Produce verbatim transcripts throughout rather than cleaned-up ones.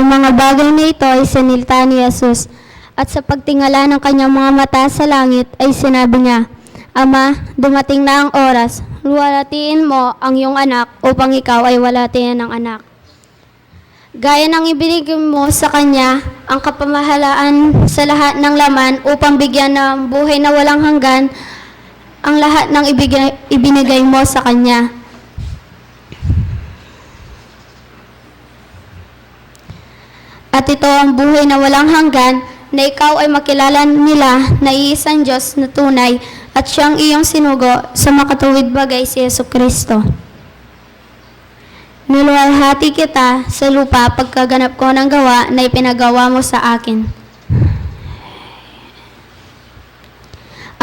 Ang mga bagay na ito ay sinilta ni Jesus, at sa pagtingala ng kanyang mga mata sa langit ay sinabi niya, "Ama, dumating na ang oras. Luwalhatiin mo ang iyong anak upang ikaw ay walhatiin ng anak. Gaya ng ibinigay mo sa kanya ang kapamahalaan sa lahat ng laman upang bigyan ng buhay na walang hanggan ang lahat ng ibigay, ibinigay mo sa kanya." At ito ang buhay na walang hanggan, na ikaw ay makilala nila na iisang Diyos na tunay at siyang iyong sinugo sa makatuwid bagay, si Yesu Kristo. Niluwalhati kita sa lupa pagkaganap ko ng gawa na ipinagawa mo sa akin.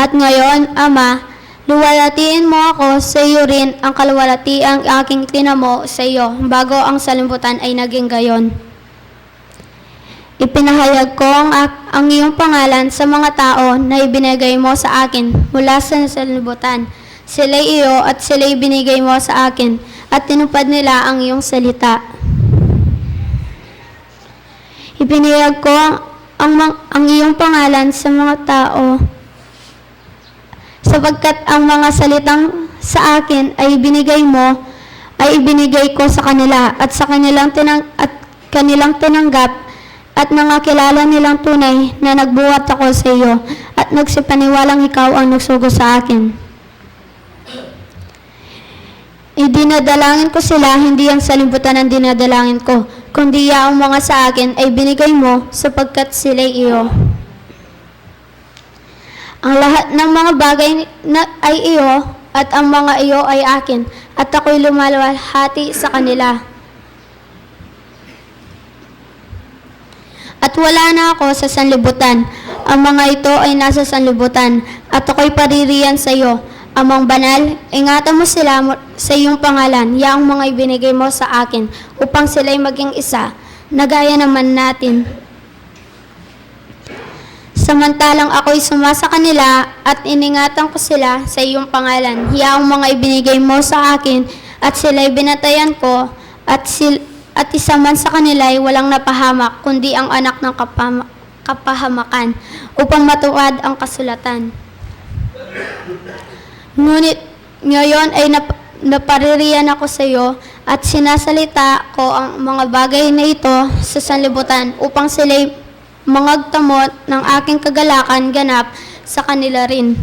At ngayon, Ama, luwalhatiin mo ako sa iyo rin ang kaluwalhatiang aking tinamo sa iyo bago ang sanlibutan ay naging gayon. Ipinahayag ko ang, ak- ang iyong pangalan sa mga tao na ibinigay mo sa akin mula sa sanlibutan. Sila'y iyo at sila'y ibinigay mo sa akin, at tinupad nila ang iyong salita. Ipinahayag ko ang, ang, mang- ang iyong pangalan sa mga tao, sapagkat ang mga salitang sa akin ay ibinigay mo, ay ibinigay ko sa kanila, at sa kanilang tinang- at kanilang tinanggap, at nangakilala nilang tunay na nagbuhat ako sa iyo, at nagsipaniwalang ikaw ang nagsugo sa akin. Idinadalangin ko sila, hindi ang sanlibutan ang dinadalangin ko, kundi yaong mga sa akin ay binigay mo, sapagkat sila'y iyo. Ang lahat ng mga bagay na ay iyo, at ang mga iyo ay akin, at ako'y lumaluwalhati sa kanila. At wala na ako sa sanlibutan. Ang mga ito ay nasa sanlibutan, at ako'y paririyan sa iyo. Amang banal, ingatan mo sila mo- sa iyong pangalan, yaong mga ibinigay mo sa akin, upang sila'y maging isa, na gaya naman natin. Samantalang ako'y sumasa kanila at iningatan ko sila sa iyong pangalan, yaong mga ibinigay mo sa akin, at sila'y binatayan ko, at, sil- at isa man sa kanila'y walang napahamak, kundi ang anak ng kapama- kapahamakan, upang matupad ang kasulatan. Ngunit ngayon ay nap- napaririyan ako sa iyo, at sinasalita ko ang mga bagay na ito sa sanlibutan, upang sila'y mangagtamot ng aking kagalakan ganap sa kanila rin.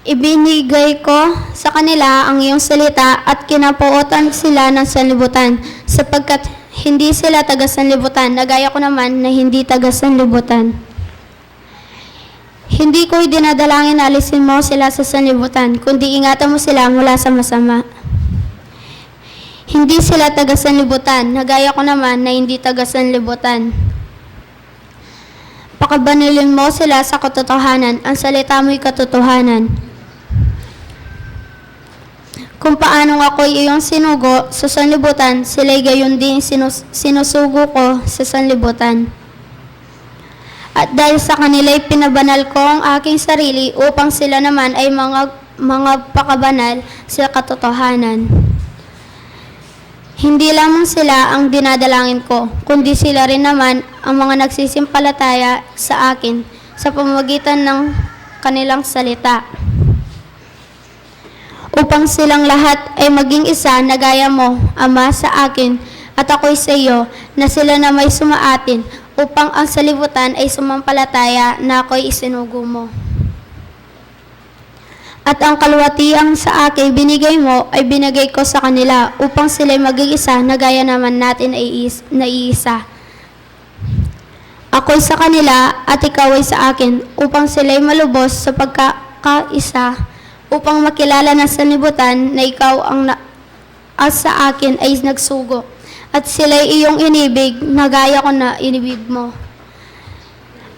Ibinigay ko sa kanila ang iyong salita, at kinapuotan sila ng sanlibutan, sapagkat hindi sila taga-sanlibutan, na gaya ko naman na hindi taga-sanlibutan. Hindi ko idinadalangin na alisin mo sila sa sanlibutan, kundi ingatan mo sila mula sa masama. Hindi sila taga-sanlibutan, na gaya ko naman na hindi taga-sanlibutan. Pakabanalin mo sila sa katotohanan, ang salita mo'y katotohanan. Kung paanong ako'y iyong sinugo sa sanlibutan, sila'y gayon ding sinus- sinusugo ko sa sanlibutan. At dahil sa kanila'y pinabanal ko ang aking sarili, upang sila naman ay mga, mga pakabanal sa katotohanan. Hindi lamang sila ang dinadalangin ko, kundi sila rin naman ang mga nagsisimpalataya sa akin sa pamamagitan ng kanilang salita, upang silang lahat ay maging isa na gaya mo, Ama, sa akin, at ako'y sa iyo, na sila na may sumaatin, upang ang sanlibutan ay sumampalataya na ako'y isinugo mo. At ang kaluwalhatian sa akin binigay mo ay binigay ko sa kanila, upang sila'y maging isa na gaya naman natin ay is- naiisa. Ako'y sa kanila at ikaw ay sa akin, upang sila'y malubos sa pagkakaisa, upang makilala ng sanlibutan na ikaw ang na- at sa akin ay nagsugo, at sila'y iyong inibig na gaya ko na inibig mo.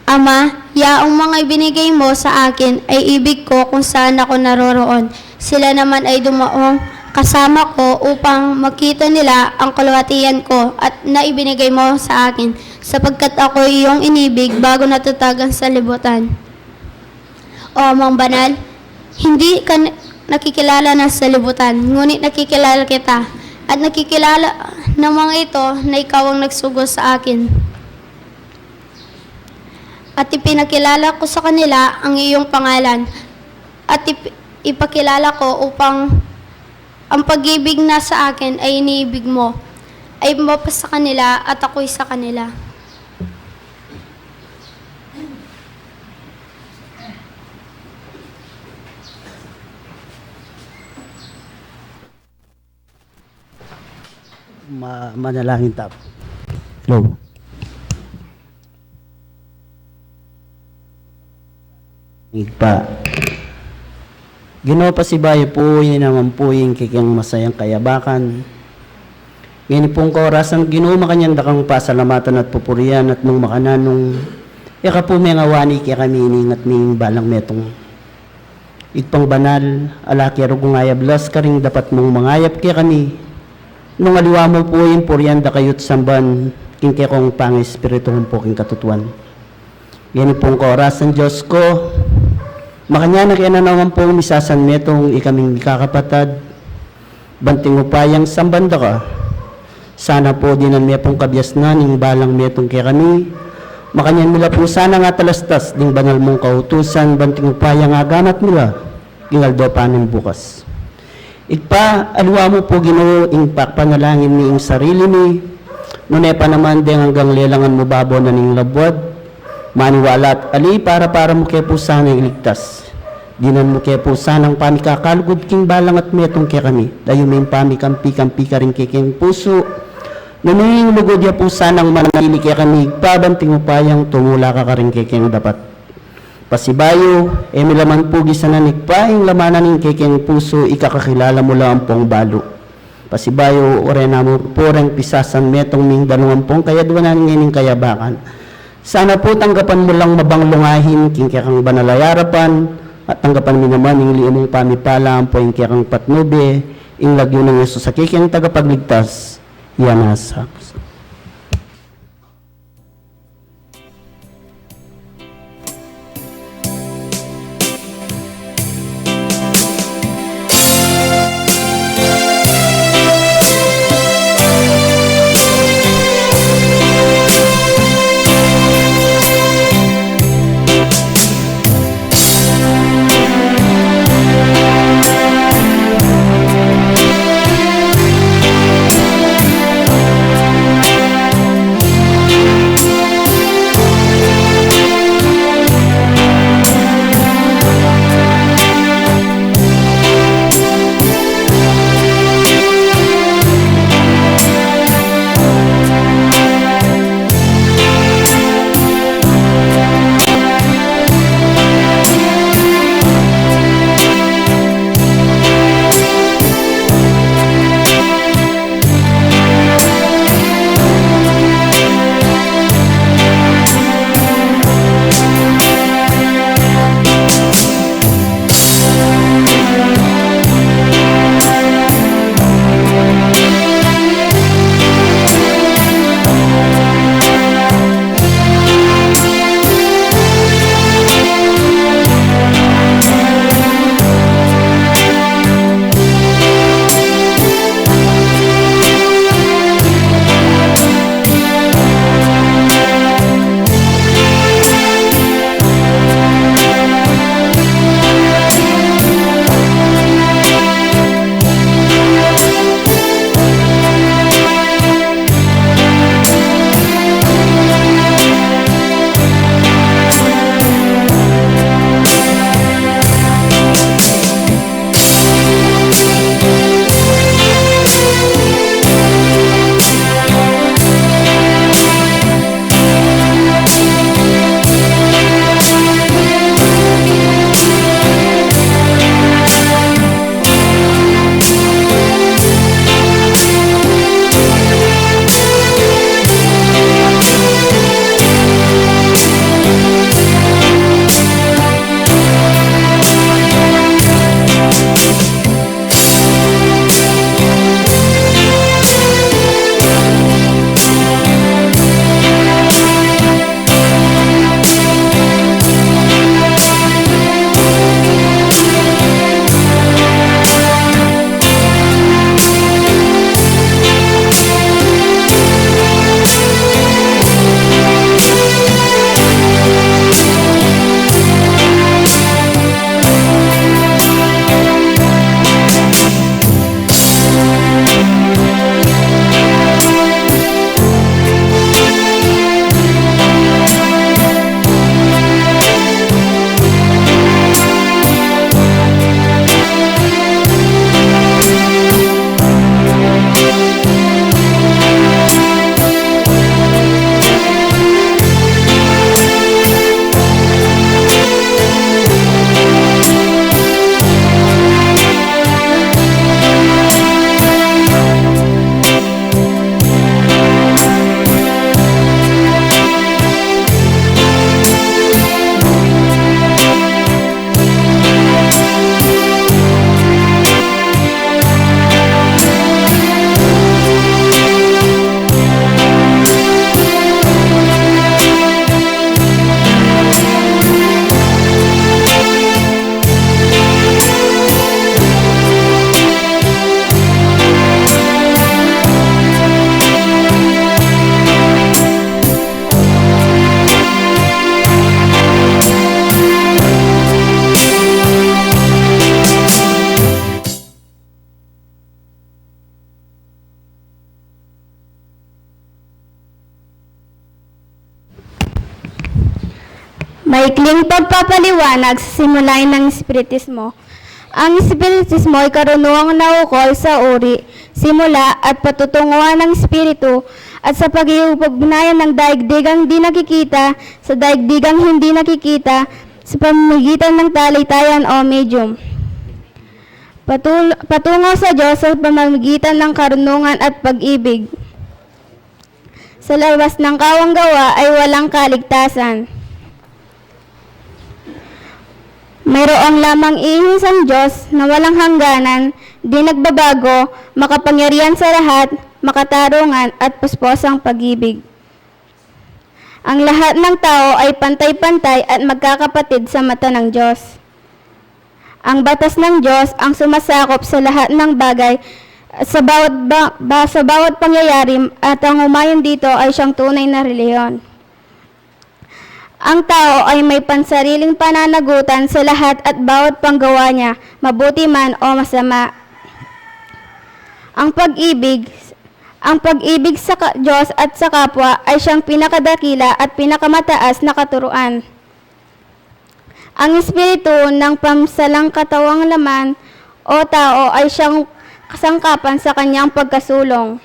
Ama, yaong mga ibinigay mo sa akin ay ibig ko kung saan ako naroroon. Sila naman ay dumaong kasama ko upang makita nila ang kaluwalhatian ko at na ibinigay mo sa akin, sapagkat ako iyong inibig bago natatag ang sanlibutan. O Amang Banal, hindi ka n- nakikilala ng sanlibutan, ngunit nakikilala kita, at nakikilala Namang ito na ikaw ang nagsugo sa akin. At ipinakilala ko sa kanila ang iyong pangalan. At ip- ipakilala ko upang ang pag-ibig na sa akin ay iniibig mo ay mapasa sa kanila at ako'y sa kanila. Ma-, manalangin tamu. Hello. Ibpa. Ginu, pasibayu pu, ini naman pu ing kekeng masayang kayabakan. Ngeni pung kaorasan, Ginu, makanyan da kang pasalamatan at pupurian at nung makananu, e ka pu mengawani kekami ining at ning balang metung. Ibpang banal, ala ke rugya ing ablas karing dapat mung mangayap kekami. Nung aliwa mu pu ing purian da kayu't samban king kekong pangaespiritu ampo king katutuan. Ngeni pung kaorasan, Dios ku, makanyan a ke na naman pung misasan metung ikaming mikakapatad, banting upayang samban da ka. Sana pu dinan me pung kabiasnan ing balang metung kekami. Makanyan mi la pu sanang atalastas ding banal mung kautusan, banting upayang agamat mi la king aldo paning bukas. Ibpa, aliwa mu pu, Ginu, ing pagpanalangin mi ing sarili mi, nune pa naman deng anggang lelangan mu babo na ning labuad, maniwala at ali, para-para mu ke pu sana iligtas. Dinan mu ke pu sanang pamikakalugud king balang at metung kekami, dayume ing pamikampi-kampi karing kekeng pusu, nune ing lugud ya pu sanang manatili kekami, Ibpa, banting upayang tumula ka karing kekeng dapat. Pasibayu, e mi la man pu gisanan, Ibpa, ing laman na ning kekeng pusu, ikakakilala mu la ampong balu. Pasibayu, urena mu pu reng pisasan metung ming dalung ampong kayadwanan ngening kayabakan. Sana pu tanggapan mu lang mabang lungahin king kekang banal a arapan, at tanggapan mi naman ing lihum mung pamipala ampo ing kekang patnube, ing lagyu nang Jesus a kekeng tagapagligtas. Iya na sa Maikling pagpapaliwanag sa simulain ng Espiritismo. Ang Espiritismo ay karunungang naukol sa uri, simula at patutunguhan ng Espiritu at sa pag-iugnayan ng daigdigang di nakikita sa daigdigang hindi nakikita sa pamamagitan ng talitayan o medium. Patul-, patungo sa Diyos sa pamamagitan ng karunungan at pag-ibig. Sa labas ng kawang gawa ay walang kaligtasan. Mayroong lamang iisang Diyos na walang hangganan, di nagbabago, makapangyarihan sa lahat, makatarungan at pusposang pag-ibig. Ang lahat ng tao ay pantay-pantay at magkakapatid sa mata ng Diyos. Ang batas ng Diyos ang sumasakop sa lahat ng bagay, sa bawat ba-, ba-, sa bawat pangyayari, at ang umayon dito ay siyang tunay na relihiyon. Ang tao ay may pansariling pananagutan sa lahat at bawat panggawa niya, mabuti man o masama. Ang pag-ibig, ang pag-ibig sa ka-, Diyos at sa kapwa ay siyang pinakadakila at pinakamataas na katuruan. Ang espiritu ng pamsalang katawang laman o tao ay siyang kasangkapan sa kanyang pagkasulong.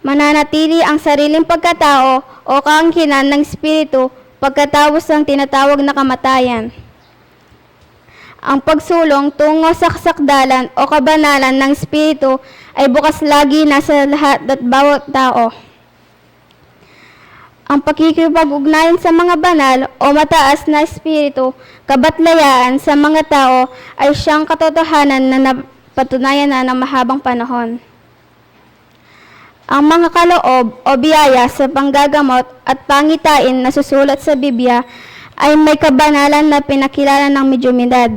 Mananatili ang sariling pagkatao o kaangkinan ng espiritu pagkatapos ng tinatawag na kamatayan. Ang pagsulong tungo sa kasakdalan o kabanalan ng espiritu ay bukas lagi na sa lahat at bawat tao. Ang pakikipag-ugnayan sa mga banal o mataas na espiritu, kabatlayaan sa mga tao ay siyang katotohanan na napatunayan na ng mahabang panahon. Ang mga kaloob o biyaya sa panggagamot at pangitain na susulat sa Biblia ay may kabanalan na pinakilala ng medyumidad.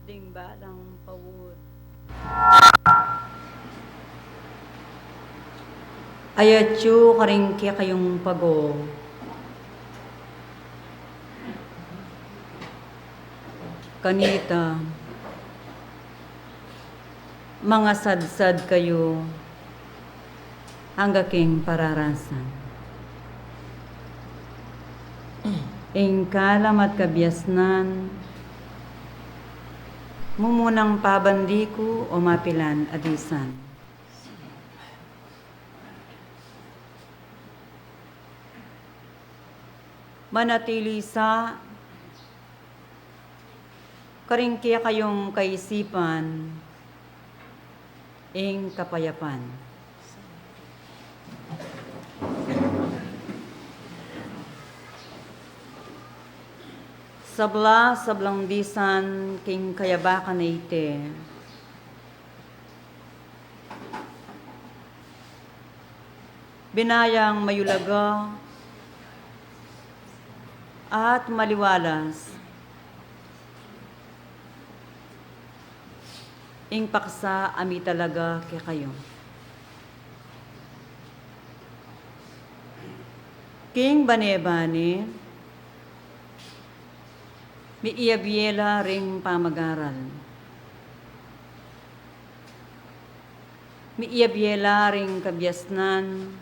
Ding balang paut. Ayat yu karing kekayung pago. Kanita, mangasadsad kayu angga king pararasan. Ing kalam at kabiasnan, mumunang pabandi ku o mapilan a disan. Manatili sa karing kekayung kaisipan ing kapayapan. Sabla, sablang disan king kayabakan a iti, binayang mayulaga at maliwalas ing paksa a mitalaga kekayu. King bane-bane, miyabyela ring pamagaral. Miyabyela ring kabiasnan.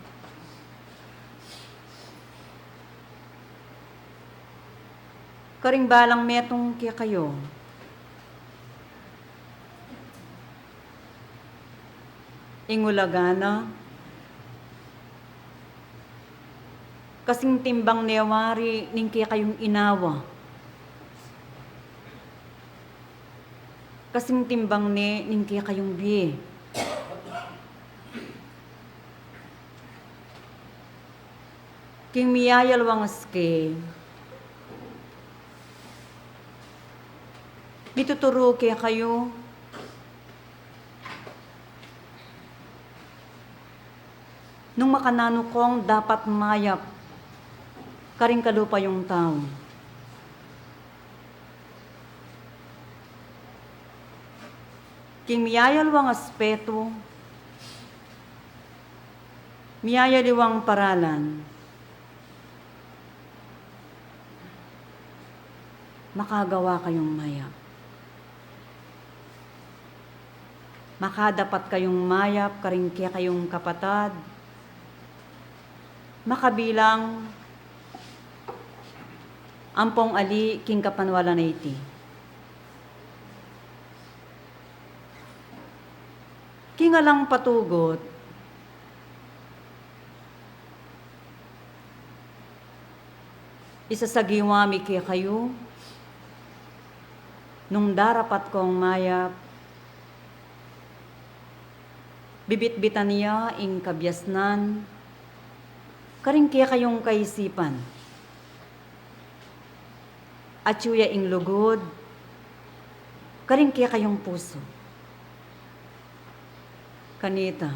Karing balang metung kekayu, ing ulaga na, kasing timbang ne wari ning kekayung inawa. Kasing timbang ne ning kekayung bie. King miyayalwang a sike, mituturu kekayu nung makananu kong dapat mayap karing kalupa yung tau. King miyayalwang aspetu, miyayaliwang paralan, makagawa kayung mayap. Makadapat kayung mayap karing kekayung kapatad, makabilang ampong ali king kapanwalan a iti. King alang patugut, isasagiwa mi kekayu, nung darapat kong mayap, bibitbitan ya ing kabiasnan karing kekayung kaisipan. Atyu ya ing lugud karing kekayung pusu. Kanita,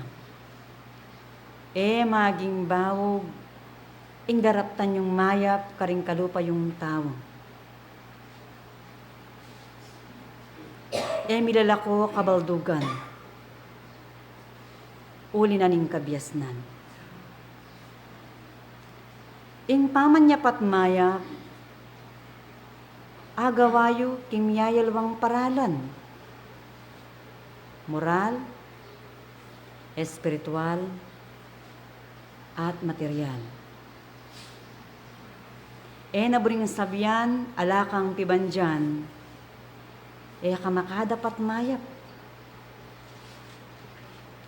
e maging baug ing daraptan yung mayap karing kalupa yung tau. E milalako kabaldugan uli na ning kabiasnan. Ing pamanyapat mayap, agawa yu king miyayalwang paralan, moral, espiritual, at material. E na buring sabian, ala kang pibandian, e ka makadapat mayap.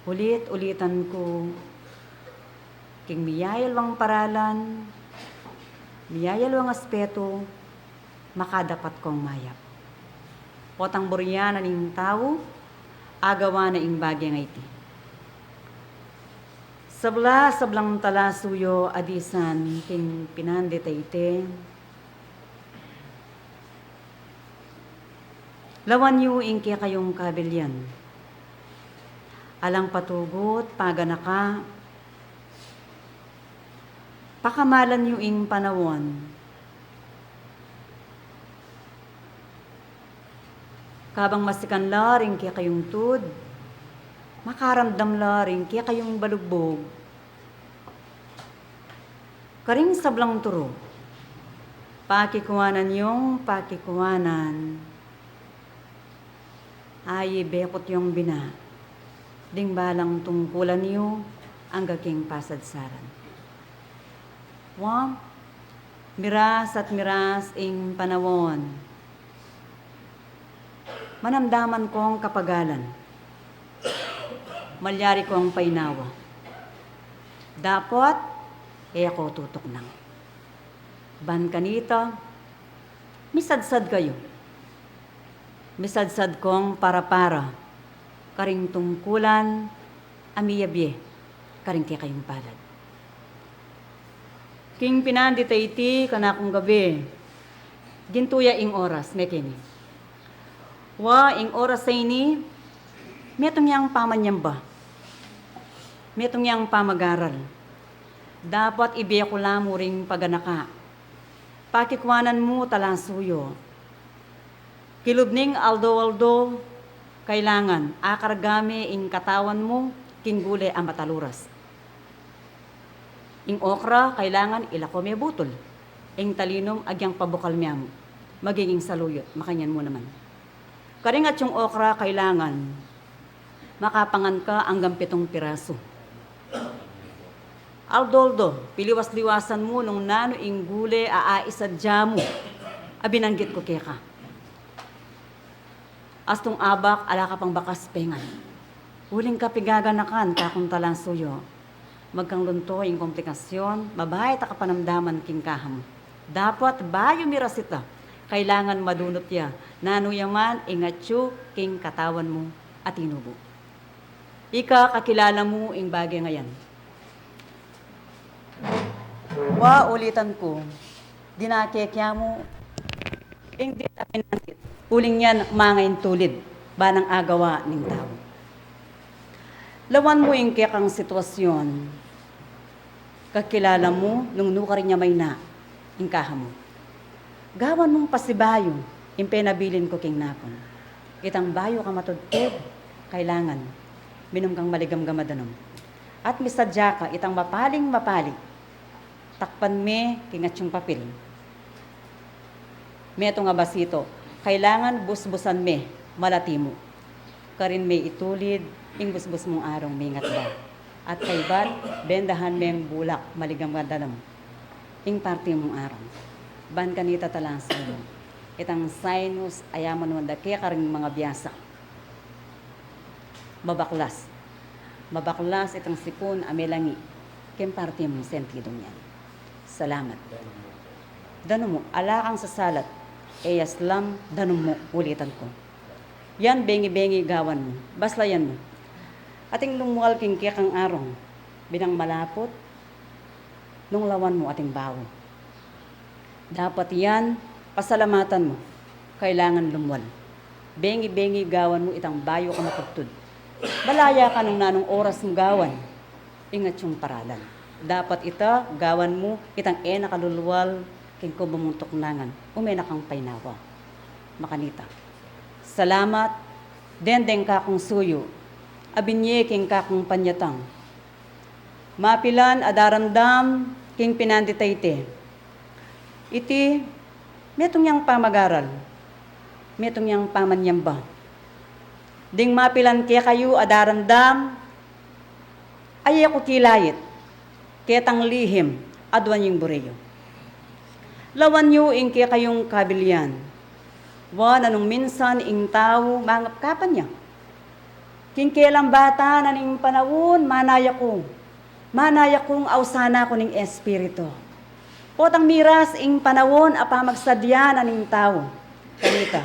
Ulit-ulitan ku, king miyayalwang paralan, miyayalwang aspetu, makadapat kong mayap. Potang burian na ning tau, agawa na ing bage a iti. Sabla, sablang talasuyu a disan king pinandit a iti. Lawan yu ing kekayung kabilian. Alang patugut, paganaka, pakamalan yu ing panaun. Kabang masikan la ring kekayung tud, makaramdam la ring kekayung balugbug. Karing sablang turu, pakikuanan yung pakikuanan, ayi bekut yung bina, ding balang tungkulan yu angga king pasadsaran. Wa, miras at miras ing panaun. Manamdaman kong kapagalan. Malyari kong painawa. Dapot, e ko tutuknang. Ban kanita, misadsad kayu. Misadsad kong parapara karing tungkulan a miyabie karing kekayung palad. King pinandit a iti kanakung gabe, gintu ya ing oras, mekeni. Wa, ing oras a ini, metung yang pamanyamba, metung yang pamagaral. Dapot ibie ku la mu ring paganaka. Pakikuanan mu talasuyu. Kilub ning aldo-aldo, kailangan akarga me ing katawan mu king gule a mataluras. Ing okra, kailangan ilako me butul. Ing talinum, agyang pabukal me mu. Magiging saluyut, makanyan mu naman. Karing atyung okra, kailangan makapangan ka anggang pitung pirasu. Aldo-aldo, piliwas-liwasan mu nung nanu ing gule a aisadya mu a binanggit ku keka. Astung abak, ala ka pang bakas pengan. Uling kapigaganakan kakung talasuyu. Magkang lunto ing komplikasyon, mabayat a kapanamdaman king kahamu. Dapot bayu miras ita, kailangan madunut ya nanu ya man ing atyu king katawan mu a tinubu. Ika, kakilala mu ing bage a yan. Wa, ulitan ku, dinake kya mu ing dita pinandit, uling yan mangaintulid, banang agawa ning tau. Lawan mu ing kekang sitwasyon, kakilala mu nung nukarin ya mayna ing kahamu. Gawan mung pasibayu ing penabilin ku king nakun. Itang bayu ka matudtud, kailangan minum kang maligamgam a danum. At misadya ka itang mapaling mapali. Takpan me king atyung papil. Metung a basitu, kailangan busbusan me malati mu. Karin me itulid ing busbus mung arung mingat da. At kaybat, bendahan meng bulak maligamgam a danum ing parti mung arung. Ban kanita talasuyu, itang sinus, ayaman mu da keka ring mangabiasa. Mabaklas. Mabaklas itang sipun a melangi king parti mung sentidung yan. Salamat. Danum mu, ala kang sasalat, e yaslam, danum mu, ulitan ku. Yan bengi-bengi gawan mu, baslayan mu. Ating lumual king kekang arung, binang malaput, nung lawan mu ating bau. Dapat yan, pasalamatan mu, kailangan lumual. Bengi-bengi gawan mu itang bayu ka matudtud. Malaya ka nung nanung oras mu gawan ing atyung paralan. Dapat ita gawan mu itang e na kalulwal king kuba mung tuknangan, ume na kang painawa. Makanita. Salamat, dendeng kakung suyu, a binye king kakung panyatang. Mapilan a daramdam king pinandit a iti. Iti, metung yang pamagaral, metung yang pamanyamba. Ding mapilan kekayu a daramdam, aye ku kilait, ketang lihim, aduan ing buri yu. Lawan yu ing kekayung kabilian. Wa, nanung minsan ing tau mangapkapan ya. King kelambatan na ning panaun, manaya ku. Manaya kung ausan na ku ning Espiritu. Potang miras ing panaun a pamagsadya na ning tau. Kanita,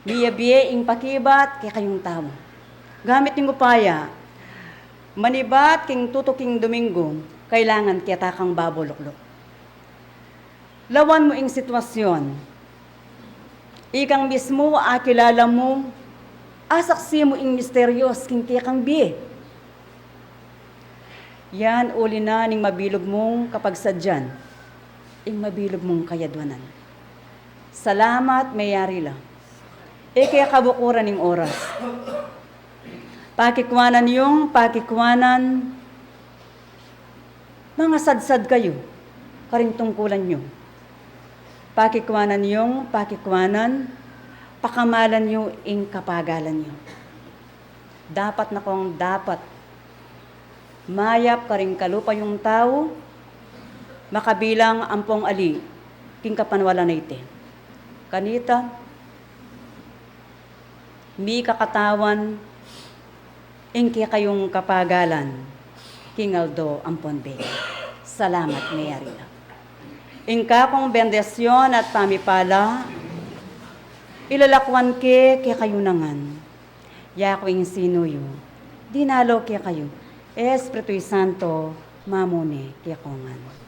miyabie ing pakibat kekayung tau. Gamit ning upaya, manibat king tutuking Domingo, kailangan keta kang babulukluk. Lawan mu ing sitwasyon. Ikang mismu akilala mu, asaksi mu ing misteryos king kekang bie. Yan uli na ning mabilug mung kapagsadyan, ing mabilug mung kayadwanan. Salamat, meyari la. E ke kabukuran ing oras. Pakikuanan yung, pakikuanan, mangasadsad kayu karing tungkulan yu. Pakikuanan yung, pakikuanan, pakamalan yu ing kapagalan yu. Dapat na kong dapat mayap karing kalupa yung tau, makabilang ampong ali king kapanwalan a iti. Kanita, mikakatawan ing kekayung kapagalan king aldo ampon bie. Salamat, Maria. Ing kakung bendisyon at pamipala, ilalakwan ke kekayu ngan. Yaku ing sinuyu, dinalo kekayu, Espiritu Santo, mamune kekongan.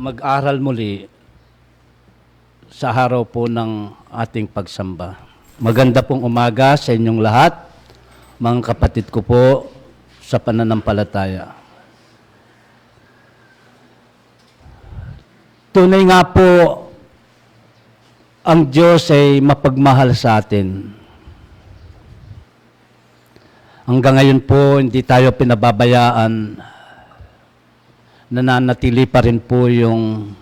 Mag-aral muli sa araw po ng ating pagsamba. Maganda pong umaga sa inyong lahat, mga kapatid ko po sa pananampalataya. Tunay nga po, ang Diyos ay mapagmahal sa atin. Hanggang ngayon po, hindi tayo pinababayaan. Nananatili pa rin po yung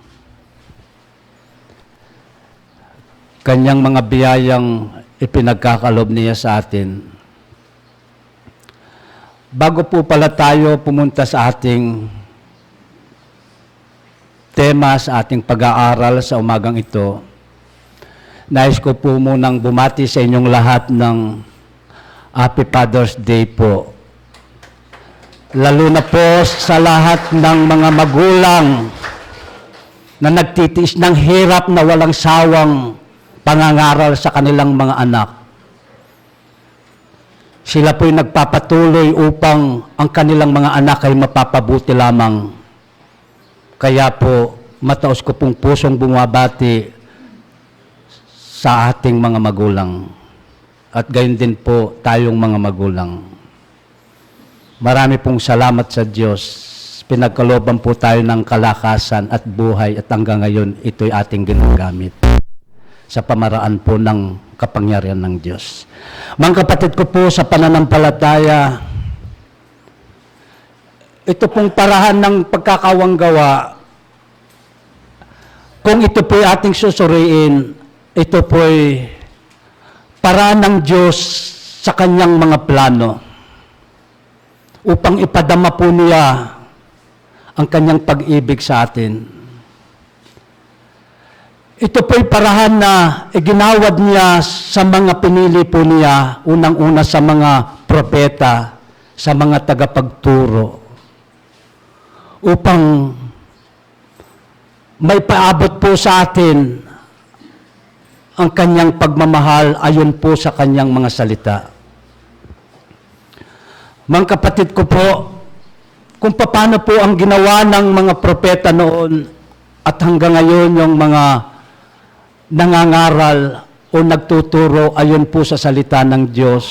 kanyang mga biyayang ipinagkakaloob niya sa atin. Bago po pala tayo pumunta sa ating tema, sa ating pag-aaral sa umagang ito, nais ko po munang bumati sa inyong lahat ng Happy Father's Day po. Lalo na po sa lahat ng mga magulang na nagtitiis ng hirap na walang sawang pangangaral sa kanilang mga anak. Sila po'y nagpapatuloy upang ang kanilang mga anak ay mapapabuti lamang. Kaya po, mataos ko pong pusong bumabati sa ating mga magulang. At gayon din po tayong mga magulang. Marami pong salamat sa Diyos. Pinagkalooban po tayo ng kalakasan at buhay at hanggang ngayon ito'y ating ginagamit sa pamaraan po ng kapangyarihan ng Diyos. Mga kapatid ko po sa pananampalataya, ito pong parahan ng pagkakawang gawa, kung ito po'y ating susuriin, ito po'y paraan ng Diyos sa kanyang mga plano upang ipadama po niya ang kanyang pag-ibig sa atin. Ito po'y parahan na iginawad niya sa mga pinili po niya, unang-una sa mga propeta, sa mga tagapagturo, upang maipaabot po sa atin ang kanyang pagmamahal ayon po sa kanyang mga salita. Mga kapatid ko po, kung paano po ang ginawa ng mga propeta noon at hanggang ngayon yung mga nangangaral o nagtuturo ayon po sa salita ng Diyos.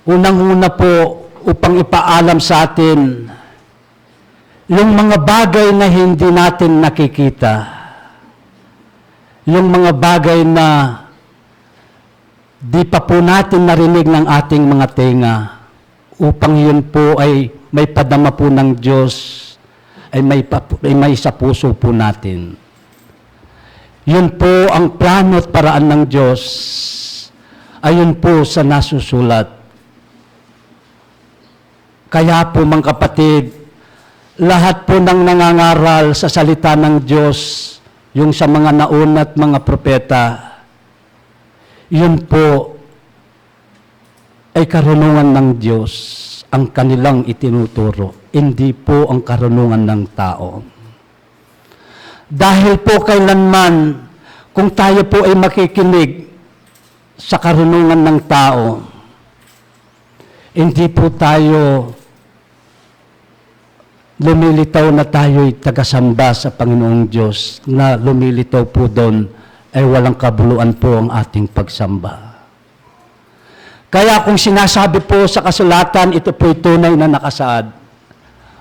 Unang-una po, upang ipaalam sa atin yung mga bagay na hindi natin nakikita, yung mga bagay na di pa po natin narinig ng ating mga tenga, upang yun po ay maipadama po ng Diyos, ay may, pa, ay may sa puso po natin. Yun po ang plano at paraan ng Diyos, ayon po sa nasusulat. Kaya po, mga kapatid, lahat po ng nangangaral sa salita ng Diyos, yung sa mga nauna at mga propeta, yun po ay karunungan ng Diyos ang kanilang itinuturo, hindi po ang karunungan ng tao. Dahil po kailanman, kung tayo po ay makikinig sa karunungan ng tao, hindi po tayo lumilitaw na tayo'y tagasamba sa Panginoong Diyos, na lumilitaw po doon ay walang kabuluan po ang ating pagsamba. Kaya kung sinasabi po sa kasulatan, ito po'y tunay na nakasaad.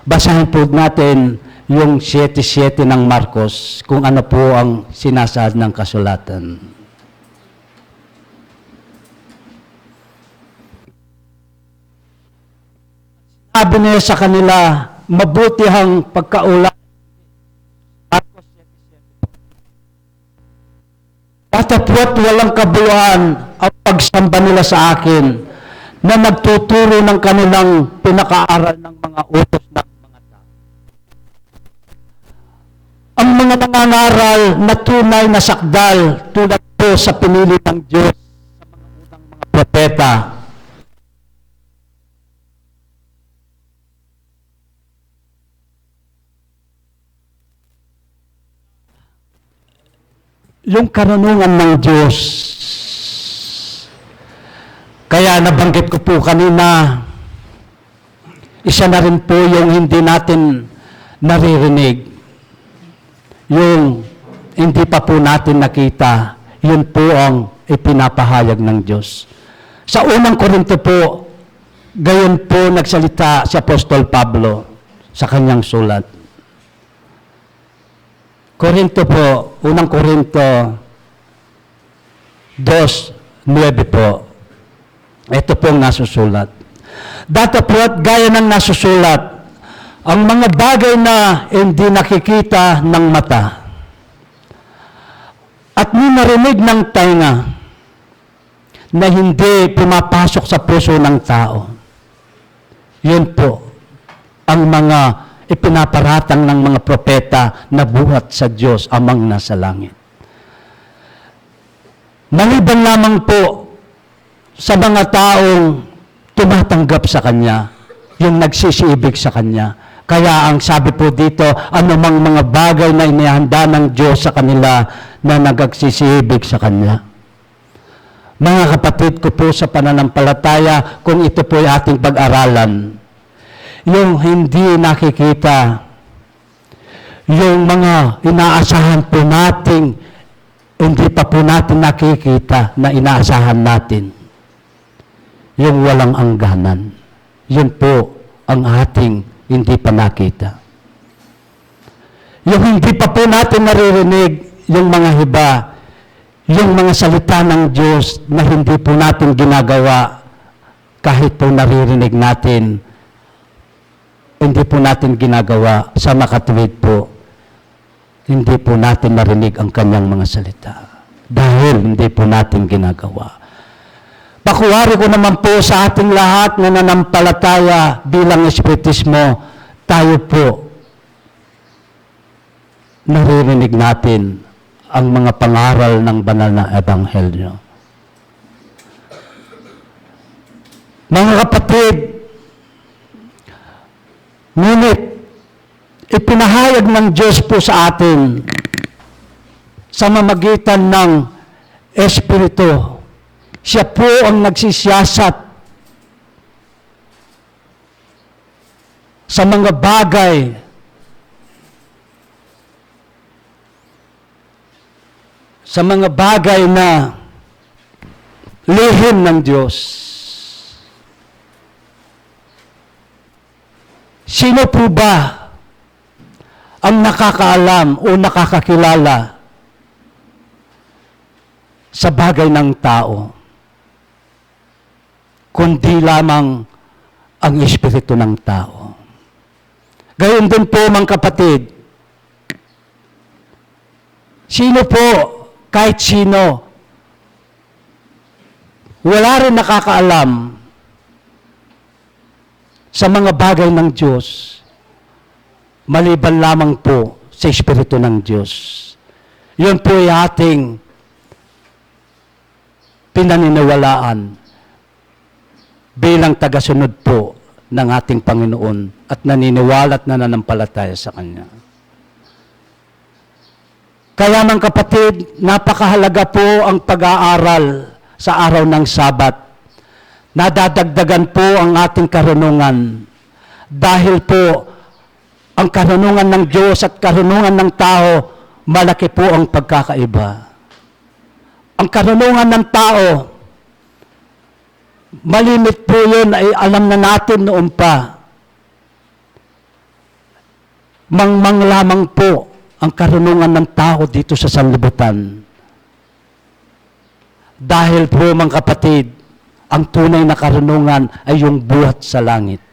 Basahin po natin yung siyete siyete ng Marcos, kung ano po ang sinasaad ng kasulatan. Sabi niya sa kanila, "Mabuti ang pagkaula." Datapwat walang kabuluan ang pagsamba nila sa akin na nagtuturo ng kanilang pinakaaral ng mga utos ng mga tao. Ang mga nangangaral na tunay na sakdal tulad po sa pinili ng Diyos sa mga unang mga propeta. Yung karunungan ng Diyos. Kaya nabanggit ko po kanina, isa na rin po yung hindi natin naririnig. yung hindi pa po natin nakita, yun po ang ipinapahayag ng Diyos. Sa unang Korinto po, gayon po nagsalita si Apostol Pablo sa kanyang sulat. Korinto po, unang Korinto dos nuebe po. Ito pong nasusulat. Datapwat gaya ng nasusulat, ang mga bagay na hindi nakikita ng mata at ni narinig ng tainga na hindi pumapasok sa puso ng tao. Yun po ang mga ipinaparatang ng mga propeta na buhat sa Diyos Amang nasa langit. Maliban lamang po sa mga taong tumatanggap sa Kanya, yung nagsisiibig sa Kanya. Kaya ang sabi po dito, anumang mga bagay na inihanda ng Diyos sa kanila na nagagsisiibig sa Kanya. Mga kapatid ko po sa pananampalataya, kung ito po'y ating pag-aralan, yung hindi nakikita, yung mga inaasahan po nating hindi pa po natin nakikita na inaasahan natin, yung walang angganan. Yun po ang ating hindi pa nakita. Yung hindi pa po natin naririnig, yung mga hiba, yung mga salita ng Diyos na hindi po natin ginagawa, kahit po naririnig natin, hindi po natin ginagawa, sa makatuwid po, hindi po natin narinig ang kanyang mga salita. Dahil hindi po natin ginagawa. Pakuwari ko naman po sa ating lahat na nanampalataya bilang Espiritismo, tayo po naririnig natin ang mga pangaral ng banal na ebanghelyo. Mga kapatid, ngunit ipinahayag ng Diyos po sa atin sa mamagitan ng Espiritu. Siya po ang nagsisiyasat sa mga bagay, sa mga bagay na lihim ng Diyos. Sino po ba ang nakakaalam o nakakakilala sa bagay ng tao, kundi lamang ang espiritu ng tao? Gayon din po, mga kapatid, sino po, kahit sino, wala rin nakakaalam sa mga bagay ng Diyos, maliban lamang po sa Espiritu ng Diyos. Yun po ay ating pinaniniwalaan bilang tagasunod po ng ating Panginoon at naniniwala at nananampalataya sa Kanya. Kaya, mga kapatid, napakahalaga po ang pag-aaral sa araw ng Sabat. Nadadagdagan po ang ating karunungan. Dahil po, ang karunungan ng Diyos at karunungan ng tao, malaki po ang pagkakaiba. Ang karunungan ng tao, malimit po yun, ay alam na natin noon pa. Mangmang lamang po ang karunungan ng tao dito sa sanlibutan. Dahil po, mga kapatid, ang tunay na karunungan ay yung buhat sa langit.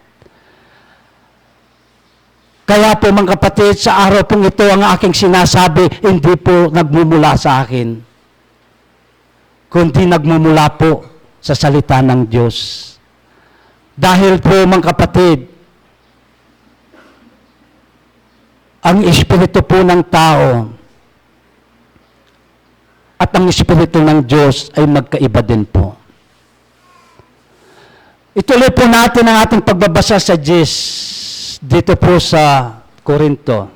Kaya po, mga kapatid, sa araw pong ito, ang aking sinasabi, hindi po nagmumula sa akin, kundi nagmumula po sa salita ng Diyos. Dahil po, mga kapatid, ang espiritu po ng tao at ang espiritu ng Diyos ay magkaiba din po. Ituloy po natin ang ating pagbabasa sa diyes, dito po sa Korinto.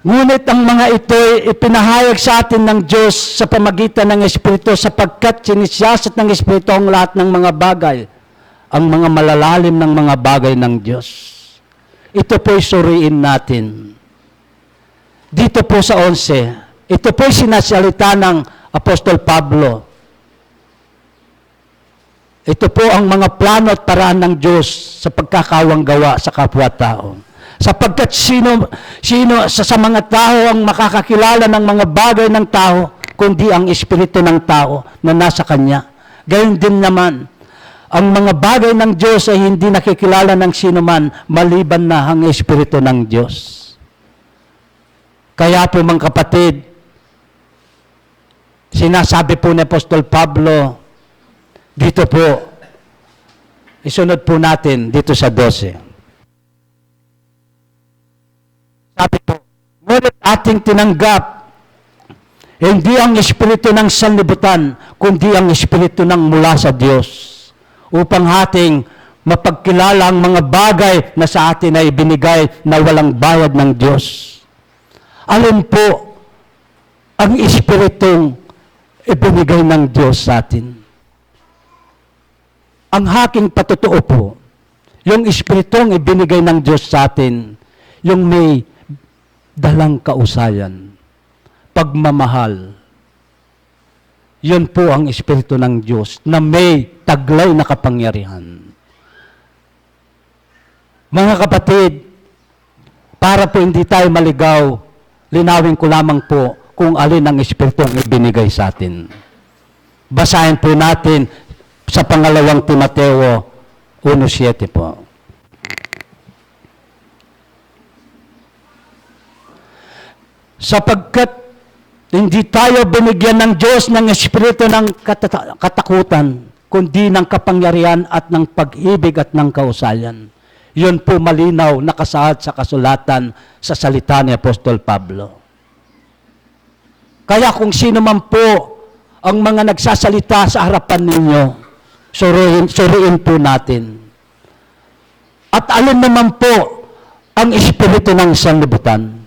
Ngunit ang mga ito'y ipinahayag sa atin ng Diyos sa pamagitan ng Espiritu, sapagkat sinisiyasat ng Espiritu ang lahat ng mga bagay, ang mga malalalim ng mga bagay ng Diyos. Ito po'y suriin natin. Dito po sa onse, ito po'y sinasalita ng Apostol Pablo. Ito po ang mga plano at paraan ng Diyos sa pagkakawang gawa sa kapwa-tao. Sapagkat sino, sino sa, sa mga tao ang makakakilala ng mga bagay ng tao, kundi ang espiritu ng tao na nasa kanya? Gayon din naman, ang mga bagay ng Diyos ay hindi nakikilala ng sino man maliban na ang Espiritu ng Diyos. Kaya po, mga kapatid, sinasabi po ni Apostol Pablo, dito po, isunod po natin dito sa dose. Sabi po, ngunit ating tinanggap, hindi ang espiritu ng sanlibutan, kundi ang espiritu ng mula sa Diyos, upang ating mapagkilala ang mga bagay na sa atin ay ibinigay na walang bayad ng Diyos. Alin po ang espiritong ibinigay ng Diyos sa atin? Ang aking patotoo po, yung espiritong ibinigay ng Diyos sa atin, yung may dalang kausayan, pagmamahal. Yun po ang Espiritu ng Diyos na may taglay na kapangyarihan. Mga kapatid, para po hindi tayo maligaw, linawin ko lamang po kung alin ang Espiritu ang ibinigay sa atin. Basahin po natin sa pangalawang Timoteo uno siete po. Sapagkat hindi tayo binigyan ng Diyos ng espiritu ng katata-, katakutan, kundi ng kapangyarihan at ng pag-ibig at ng kausayan. Yun po malinaw nakasaad sa kasulatan, sa salita ni Apostol Pablo. Kaya kung sino man po ang mga nagsasalita sa harapan ninyo, suriin, suriin po natin. At alin naman po ang espiritu ng sanlibutan?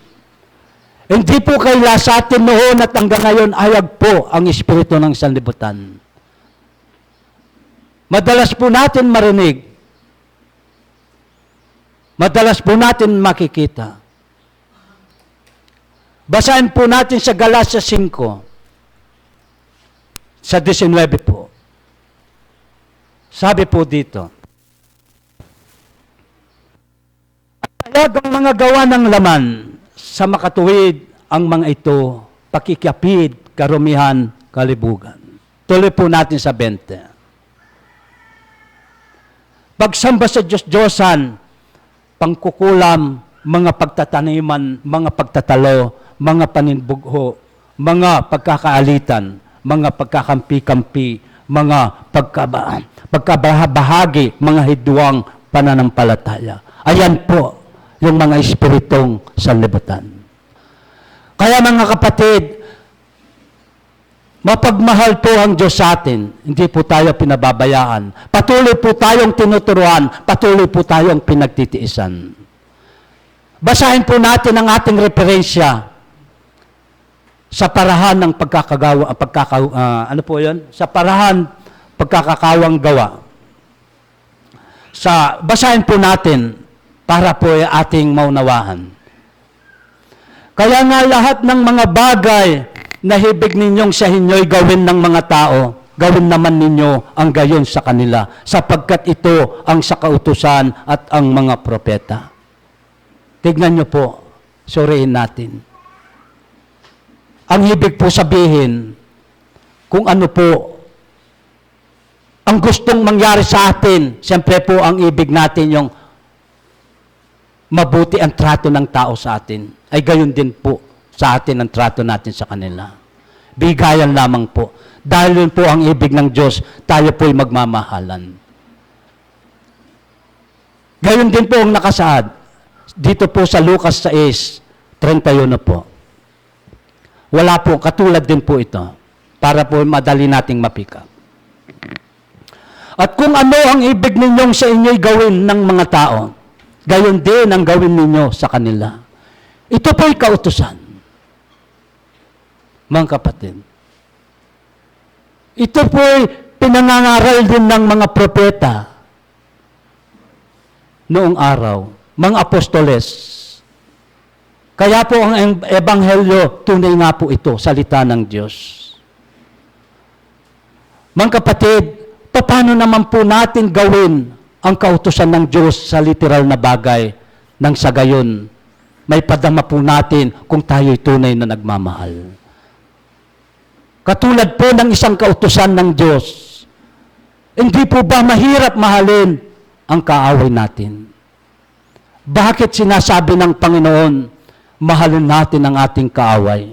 Hindi po kaila sa atin noon at hanggang ngayon, ayag po ang espiritu ng sanlibutan. Madalas po natin marinig, madalas po natin makikita. Basahin po natin sa Galacia singko, sa disinwebe po. Sabi po dito, "At payag ang mga gawa ng laman, sa makatuwid ang mga ito, pakikiapid, karumihan, kalibugan." Tuloy po natin sa bente. Pagsamba sa Diyos-Diyosan, pangkukulam, mga pagtataniman, mga pagtatalo, mga paninbugho, mga pagkakaalitan, mga pagkakampi-kampi, mga pagkaba-, pagkabahagi, mga hidwang pananampalataya. Ayan po yung mga espiritong sanlibutan. Kaya, mga kapatid, mapagmahal po ang Diyos sa atin. Hindi po tayo pinababayaan. Patuloy po tayong tinuturuan, patuloy po tayong pinagtitiisan. Basahin po natin ang ating referensya sa parahan ng pagkakagawa, pagkaka-, ah, ano po yun? Sa parahan pagkakakawang gawa. Sa, basahin po natin para po ay ating maunawaan. "Kaya nga, lahat ng mga bagay na hibig ninyong sa inyo'y gawin ng mga tao, gawin naman ninyo ang gayon sa kanila, sapagkat ito ang sa kautusan at ang mga propeta." Tignan niyo po, suriin natin. Ang ibig po sabihin, kung ano po ang gustong mangyari sa atin, siyempre po, ang ibig natin yung mabuti ang trato ng tao sa atin, ay gayon din po sa atin ang trato natin sa kanila. Bigayan lamang po. Dahil yun po ang ibig ng Diyos, tayo po'y magmamahalan. Gayon din po ang nakasaad dito po sa Lucas sais treinta y uno po. Wala po, katulad din po ito. Para po madali nating ma-pick up. "At kung ano ang ibig ninyong sa inyo'y gawin ng mga tao, gayon din ang gawin ninyo sa kanila." Ito po'y kautusan. Mga kapatid, ito po'y pinangangaral din ng mga propeta noong araw. mga apostoles. Kaya po ang eng-, ebanghelyo, tunay nga po ito, salita ng Diyos. Mga kapatid, paano naman po natin gawin ang kautusan ng Diyos sa literal na bagay nang sa gayon maipadama po natin kung tayo'y tunay na nagmamahal? Katulad po ng isang kautusan ng Diyos, hindi po ba mahirap mahalin ang kaaway natin? Bakit sinasabi ng Panginoon, mahalin natin ang ating kaaway?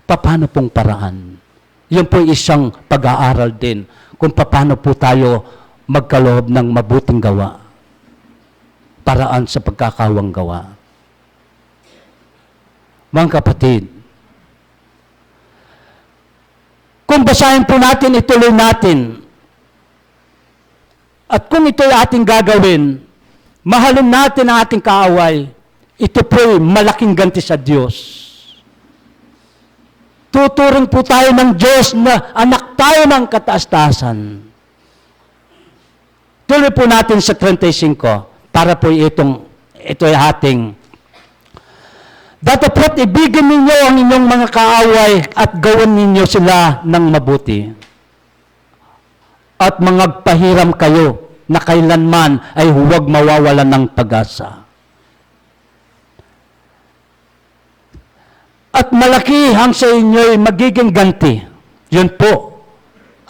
Paano pong paraan? Yun po isang pag-aaral din kung paano po tayo magkaloob ng mabuting gawa, paraan sa pagkakawang gawa. Mga kapatid, kung basahin po natin, ituloy natin, at kung ito'y ating gagawin, mahalin natin ang ating kaaway, ito po'y malaking ganti sa Diyos. Tuturing po tayo ng Diyos na anak tayo ng kataas-taasan. Tuloy po natin sa treinta y cinco, para po itong, ito'y ating, datapot ibigin ninyo ang inyong mga kaaway at gawin ninyo sila ng mabuti. At mangagpahiram kayo na kailanman ay huwag mawawalan ng pag-asa. At malaki ang sa inyo'y magiging ganti. Yun po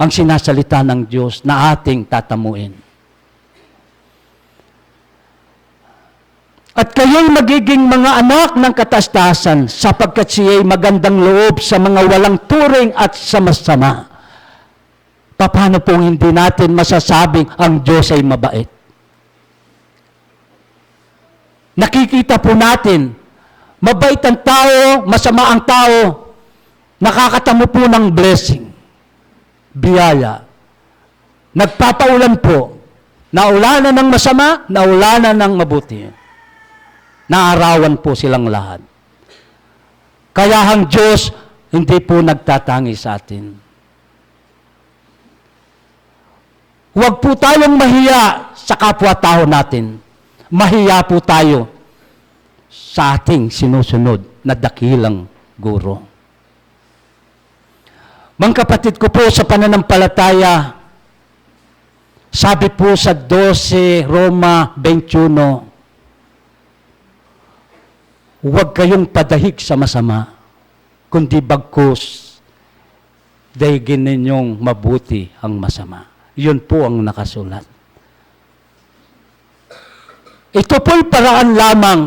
ang sinasalita ng Diyos na ating tatamuin. At kayo'y magiging mga anak ng kataas-taasan, sapagkat siya'y magandang loob sa mga walang turing at sa masama. Paano pong hindi natin masasabing ang Diyos ay mabait? Nakikita po natin, mabait ang tao, masama ang tao, nakakatamu po ng blessing, biyaya. Nagpapaulan po, naulanan ng masama, naulanan ng mabuti. Naarawan po silang lahat. Kaya ang Diyos hindi po nagtatangi sa atin. Huwag po tayong mahiya sa kapwa-tao natin. Mahiya po tayo sa ating sinusunod na dakilang guro. Mga kapatid ko po sa pananampalataya, sabi po sa dose Roma twenty-one, "Huwag kayong padahig sa masama, kundi bagkus dahigin ninyong mabuti ang masama." Yun po ang nakasulat. Ito po'y paraan lamang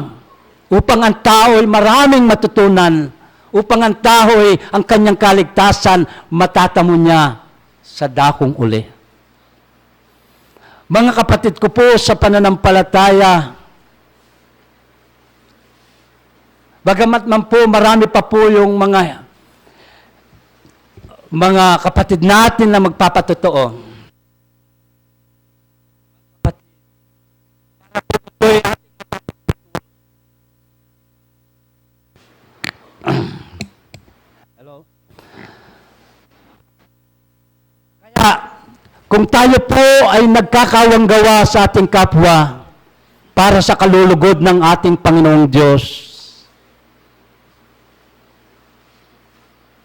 upang ang tao'y maraming matutunan, upang ang tao'y ang kanyang kaligtasan matatamu niya sa dakong uli. Mga kapatid ko po sa pananampalataya, bagamat man po marami pa po yung mga, mga kapatid natin na magpapatotoo, Hello? Kaya, kung tayo po ay nagkakawang gawa sa ating kapwa para sa kalulugod ng ating Panginoong Diyos,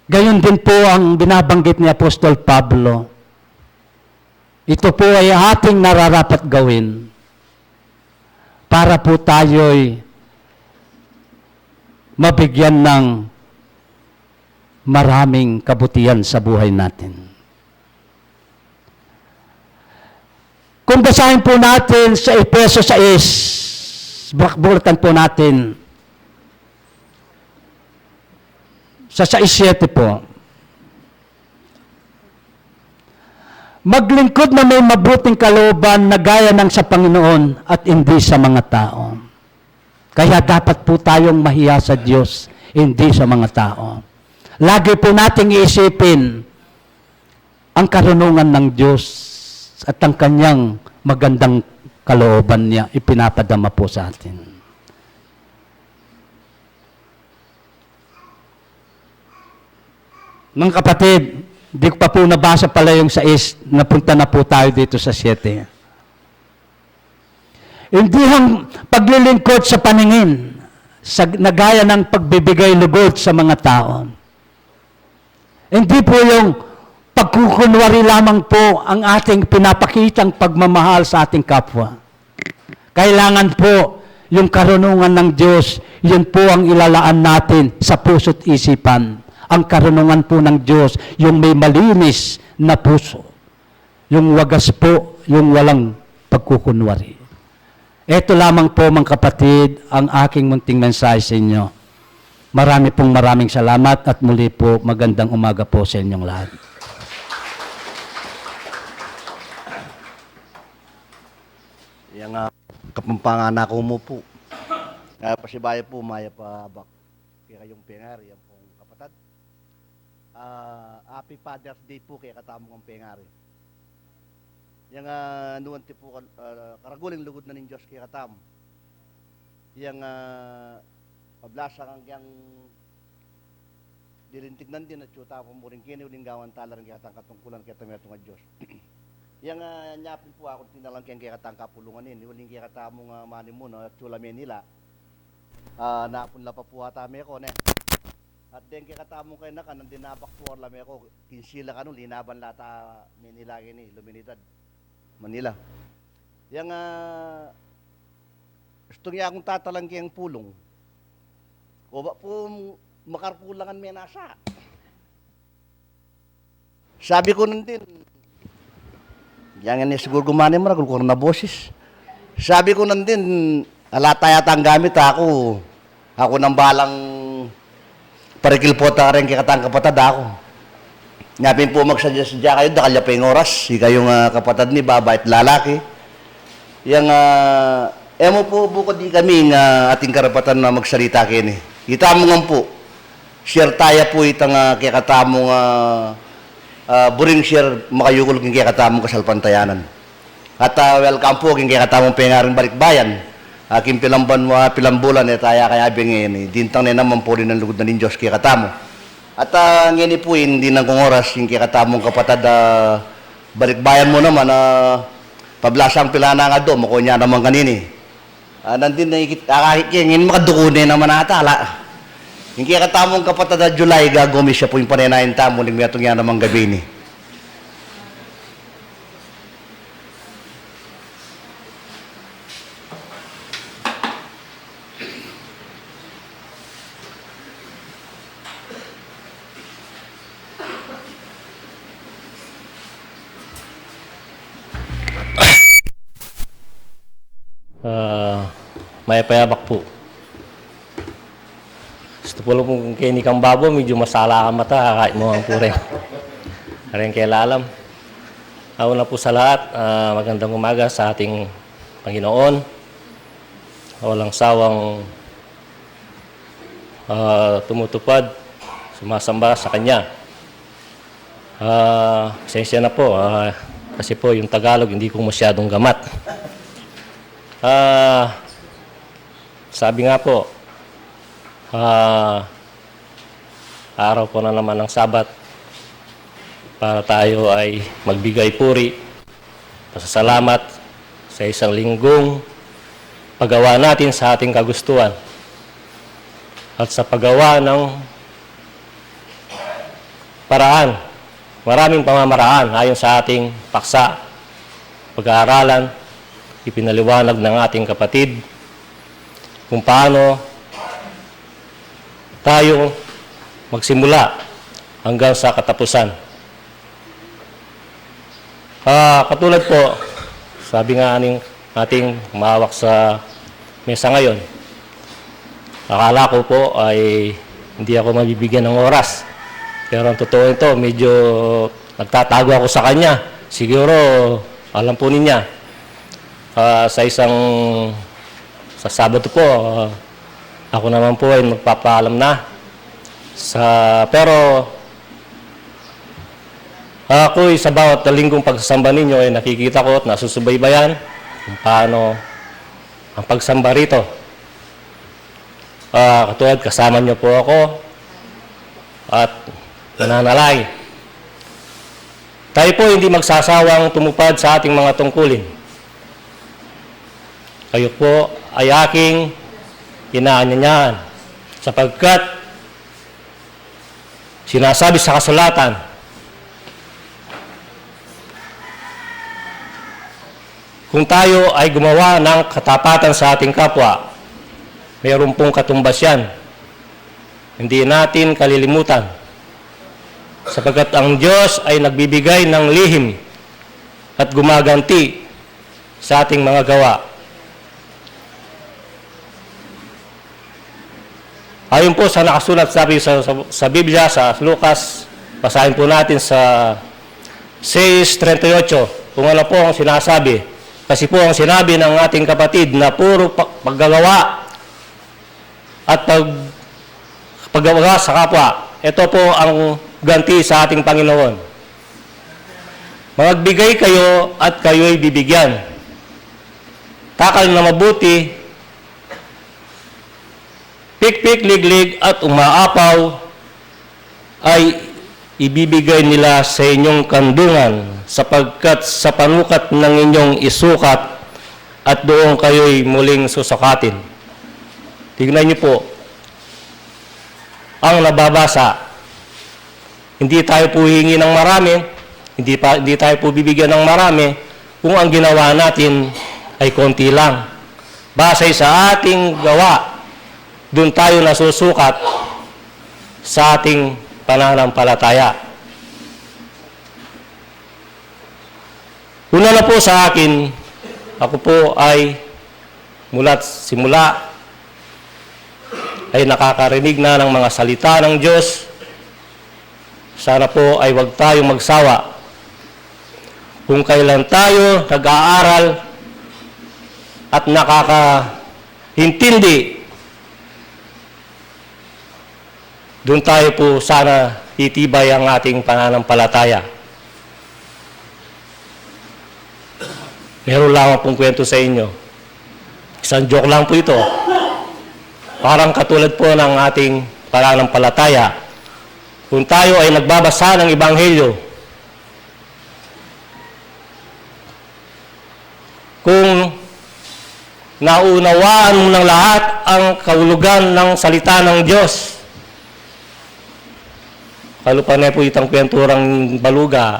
gayon din po ang binabanggit ni Apostol Pablo. Ito po ay ating nararapat gawin para po tayo'y mabigyan ng maraming kabutihan sa buhay natin. Kung basahin po natin sa Efeso sais, bak-, bulatan po natin sa sais siyete po. Maglingkod na may mabuting kalooban na gaya ng sa Panginoon at hindi sa mga tao. Kaya dapat po tayong mahiya sa Diyos, hindi sa mga tao. Lagi po nating iisipin ang karunungan ng Diyos at ang kanyang magandang kalooban niya ipinapadama po sa atin. Mga kapatid, di ko pa po nabasa pala yung sais, napunta na po tayo dito sa siyete. Hindi ang paglilingkod sa paningin, sa, na gaya ng pagbibigay lugod sa mga tao. Hindi po yung pagkukunwari lamang po ang ating pinapakitang pagmamahal sa ating kapwa. Kailangan po yung karunungan ng Diyos, yun po ang ilalaan natin sa puso't isipan. Ang karunungan po ng Diyos, yung may malinis na puso. Yung wagas po, yung walang pagkukunwari. Eto lamang po, mga kapatid, ang aking munting mensahe sa inyo. Marami pong maraming salamat at muli po, magandang umaga po sa inyong lahat. Yang, ah, Kapampangan aku mu pu. Ah, pasibayu pu, mayap a abak kekayung pengari, yang pung kapatad. Ah, happy Father's Day pu kekatamu ngan pengari. Yang, ah, nuan ti pu, ah, karagul ing lugud na ning Dios kekatamu. Yang, ah, pablasang yang dilintik nandin, atyu tamu murin keni uling gawan tala ring kekatang katungkulan keta metung a Dios. Yang, ah, nya pin pu aku tinalang keng kekatang kapulungan ini, uling kekatamung manimuna, atyu la Menila. Ah, napun la pa pu ata me ko, ne. At deng kekatamung kayanakan, nandin abak pu la me ko, kinsi la kanu, linaban la ta Menila keni, Luminidad, Manila. Yang, ah, istung ya kung tatalang keng pulung. Oba pu makarkulangan me nasa. Sabi ku nandin, yang ini siguru gumane maragul ku na bosis. Sabi ku nandin, ala ta yatang gamit aku. Aku nang balang parikil pu ta kareng kekatang kapatad aku. Nya pin pu magsadya-sadya kayu, dakal ya pa ing oras. Ikayung, ah, kapatad ni babai at lalaki. Yang, ah, e mu pu bukad ikami ing ating karapatan na magsalita keni. Itamu ngan pu, share taya pu itang, ah, kekatamung, ah, ah, buring share makayukul king kekatamung kasalpantayanan. At, ah, welcome pu king kekatamung pengaring balikbayan. Ah, king pilang banua, pilang bulan, e taya kayabe ngeni. Dintang ne naman pu rin ang lugud na ning Dios kekatamu. At, ah, ngeni pu, ing dinan kung oras, ing kekatamung kapatad, ah, balikbayan mu naman, ah, pablasang pila na nga do, makunya naman kanini. Ah, nandin na ikit, akakit ke, ngeni makaduku ne naman ata, ala. Ing kekatamung kapatad a July, gagumis ya pu ing panenayan tamu, ning metung ya namang gabi ini. Ah, mayap a abak pu. Gustu pu la kung keni kang babo, medyu masala ka mata, akakit mu ngan pu rin. Areng kelalam. Ah, una pu sa lahat, ah, magandang umaga sa ating Panginoon. Walang sawang ah, tumutupad, sumasamba sa kanya. Ah, pasensya na po, ah, kasi po yung Tagalog hindi ko masyadong gamat. Ah, sabi nga po, ah, araw po na naman ng Sabat para tayo ay magbigay puri, pasasalamat sa isang linggong paggawa natin sa ating kagustuhan at sa paggawa ng paraan, maraming pamamaraan ayon sa ating paksa, pag-aaralan, ipinaliwanag ng ating kapatid kung paano tayo magsimula hanggang sa katapusan. Ah, katulad po, sabi nga ning ating umawak sa mesa ngayon, akala ko po ay hindi ako mabibigyan ng oras. Pero ang totoo nito, medyo nagtatago ako sa kanya. Siguro, alam po ninya, ah, sa isang, sa Sabado po, ah, ako naman po ay magpapaalam na. Sa, pero, ako'y sa bawat linggong pagsasamba ninyo ay nakikita ko at nasusubaybayan kung paano ang pagsamba rito. Ah, katulad, kasama niyo po ako at nananalangin. Tayo po hindi magsasawang tumupad sa ating mga tungkulin. Kayu po ay aking inaanyayaan, sapagkat sinasabi sa kasulatan, kung tayo ay gumawa ng katapatan sa ating kapwa, mayroon pong katumbas yan. Hindi natin kalilimutan, sapagkat ang Diyos ay nagbibigay ng lihim at gumaganti sa ating mga gawa. Ayon po sa nakasulat, sabi sa, sa, sa Biblia, sa Lucas, basahin po natin sa sais treinta y ocho, kung ano po ang sinasabi. Kasi po ang sinabi ng ating kapatid na puro pa-, paggagawa at pag-, paggawa sa kapwa. Ito po ang ganti sa ating Panginoon. Magbigay kayo at kayo'y bibigyan. Takal na mabuti, pikpik liglig at umaapaw ay ibibigay nila sa inyong kandungan, sapagkat sa panukat ng inyong isukat at doon kayo'y muling susukatin. Tignan niyo po ang nababasa. Hindi tayo po hihingi ng marami, hindi, pa, hindi tayo po bibigyan ng marami kung ang ginawa natin ay konti lang. Base sa ating gawa, dun tayo nasusukat sa ating pananampalataya. Una na po sa akin, ako po ay mula't simula ay nakakarinig na ng mga salita ng Diyos. Sana po ay huwag tayong magsawa. Kung kailan tayo nag-aaral at nakakaintindi, dun tayo po sana titibay ang ating pananampalataya. Meron lamang pong kwento sa inyo. Isang joke lang po ito. Parang katulad po ng ating pananampalataya. Kung tayo ay nagbabasa ng Ebanghelyo, kung naunawaan mo ng lahat ang kahulugan ng salita ng Diyos, kalupa ne po itang kwenturang baluga.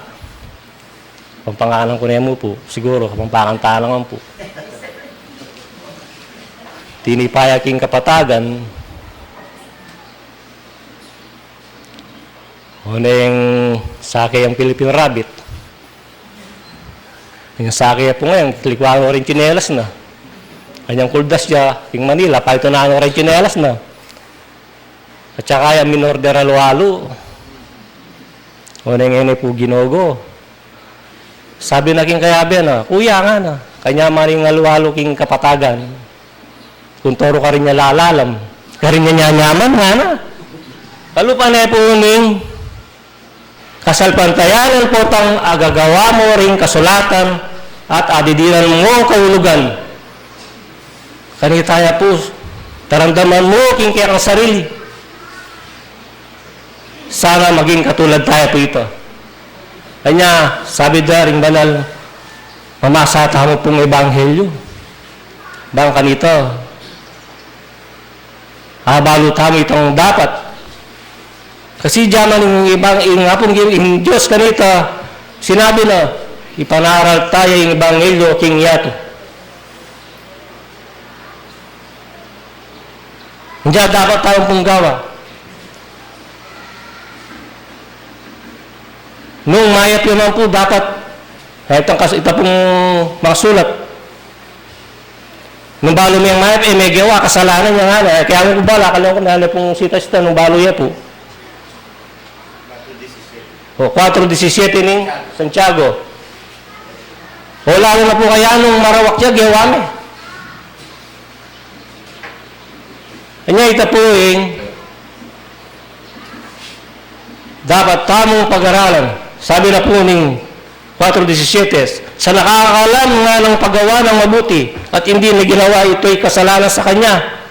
Pampangalan ku ne mu po, siguro, Kapampangan ta naman po. Tinipaya king kapatagan, o neng sake yang Philippine Rabbit. Yung sake ya po ngayon, likuan ko rin tsinelas na. Kanyang kuldas ya, yung Manila, paitunan ko rin tsinelas na. At saka yung minorder alu-alu. O neng ene po ginogo. Sabi na king kayabe na, "Kuya," ngana, "kanya maring alu-alu king kapatagan. Kung toro karin ya lalalam, karin ya nyanyaman," ngana. Kalupa ne po ning kasalpantayanan potang agagawa mo ring kasulatan at adidinan mo kahulugan. Kanita ya po, taramdaman mo king kekang sarili. Sana maging katulad tayo po ito. Kanya, sabi da ring banal, mamasa tamu pung ebanghelyo. Bang kanita, abalu tamu itang dapat. Kasi diyaman ing ibang, ing apung ing Diyos kanita, sinabi na, ipanaral tayo ing ebanghelyo king yatu. Diya dapat tayung punggawa. Nung mayap naman po, dapat, eh, itang kas-, ita pung makasulat. Nung balu meng mayap, eh, megewa, kasalanan ya ngana. Eh, kaya mu ku bala, kalupa ku na, pung sita-sita, nung balu ya po. O, kwatro disisiete ning Santiago. O, lalu na po kaya nung marawak ya gewa mi. Anya ita po ing dapat tamung pag-aralan. Sabi na po ning kwatro disisiete, sa nakakalam nga ng paggawa ng mabuti at hindi na ginawa, ito'y kasalanan sa kanya.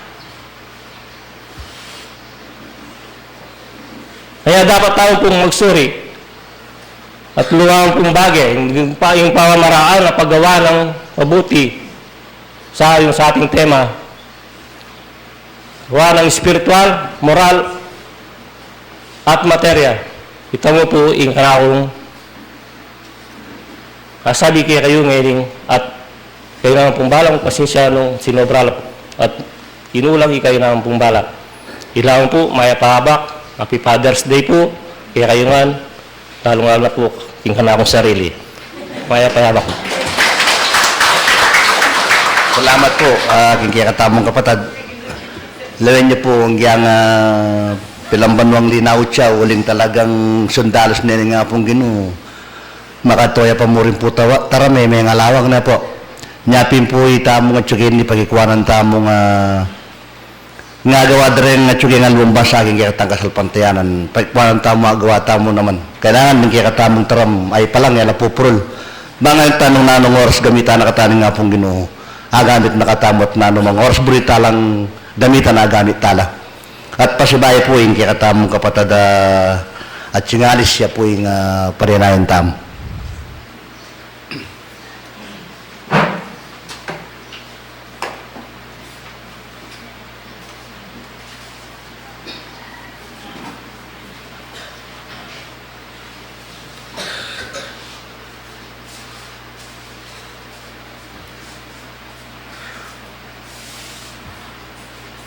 Kaya dapat tayo pong magsuri at luwang pong bagay, yung, pa, yung pamamaraan na paggawa ng mabuti. Sa yung sa ating tema, wa ng espiritual, moral, at materya. Ita mu pu ing kanakung asabi kekayu ngening at kayu naman pung balang pasensya nung sinobra la pu at inulang ikayu naman pung bala. Ila mu pu, mayap a abak, Happy Father's Day pu kekayu ngan, lalung-lalu na pu king kanakung sarili. Mayap a abak. Salamat pu, ah, king kekatamung kapatad. Lawen yu pu ing kayang, ah, pilambanuang linaw, uling talagang sundalus ne ning Apung Ginu. Makatoya pa mu rin pu tawa, tara, me, mengalawang na pu. Nya pin pu itamu nga atyu keni pakikuanan tamu nga, ah, nga agawa da ring atyu keng alumba sa king kekatang kasalpantayanan. Pakikuanan tamu, agawa tamu naman. Kailangan ning kekatamung taram, ay palang, e la pupurul. Bang e ta nung nanung oras gamitan na kata ning Apung Ginu, agamit na katamu at nanumang oras buri talang gamitan, agamit tala. At pasibayu pu ing kekatamung kapatad, ah, at singalis ya pu ing, ah, parinayan tamu.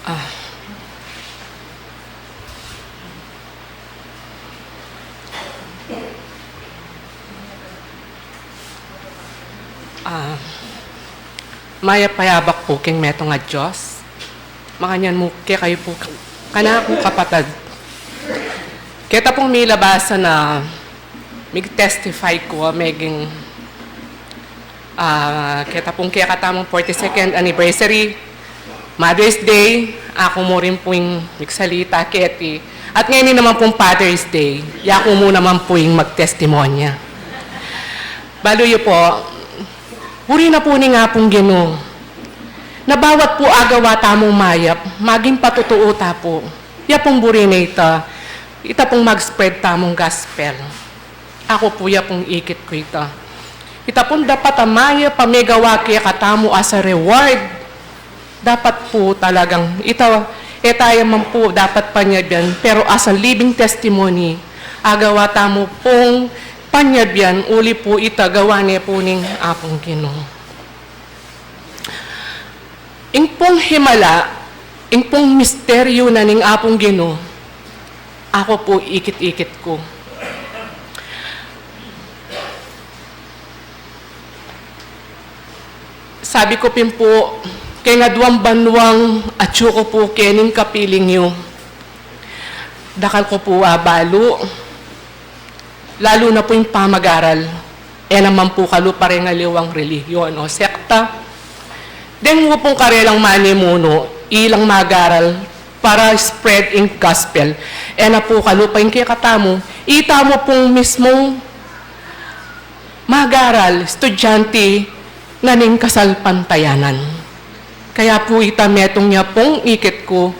Ah. Ah, mayap a abak pu king metung a Dios. Makanyan mu kekayu pu, kanaku kapatad. Keta pung milabasan a mig-testify ku, meging, ah, keta pung kekatamung forty-second anniversary, Mother's Day, aku mu rin pu ing migsalita keti. At ngeni naman pung Father's Day, yaku mu naman pu ing magtestimonya. Balu yu pu, buri na pu ning Apung Ginu na bawat pu agawa tamung mayap, maging patutuutan pu. Ya pung buri na ita, ita pung mag-spread tamung gospel. Aku pu ya pung ikit ku ita. Ita pung dapat a mayap a megawa kekatamu as a reward. Dapat pu talagang ita, e taya man pu dapat panyabian, pero as a living testimony, agawa tamu pung panyabian, uli pu ita gawa ne pu ning Apung Ginu. Ing pung himala, ing pung misteryu na ning Apung Ginu, aku pu ikit-ikit ku. Sabi ku pin pu, keng aduang banuang atyu ku pu kening kapiling yu, dakal ku pu abalu, lalu na pu ing pamagaral. E naman pu kalupa reng aliwang relihiyon o sekta. Deng mu pung karelang manimunu, ilang magaral para spread ing gospel. E na pu kalupa ing kekatamu, itamu pung mismung magaral, estudyante na ning kasalpantayanan. Kaya pu ita metung ya pung ikit ku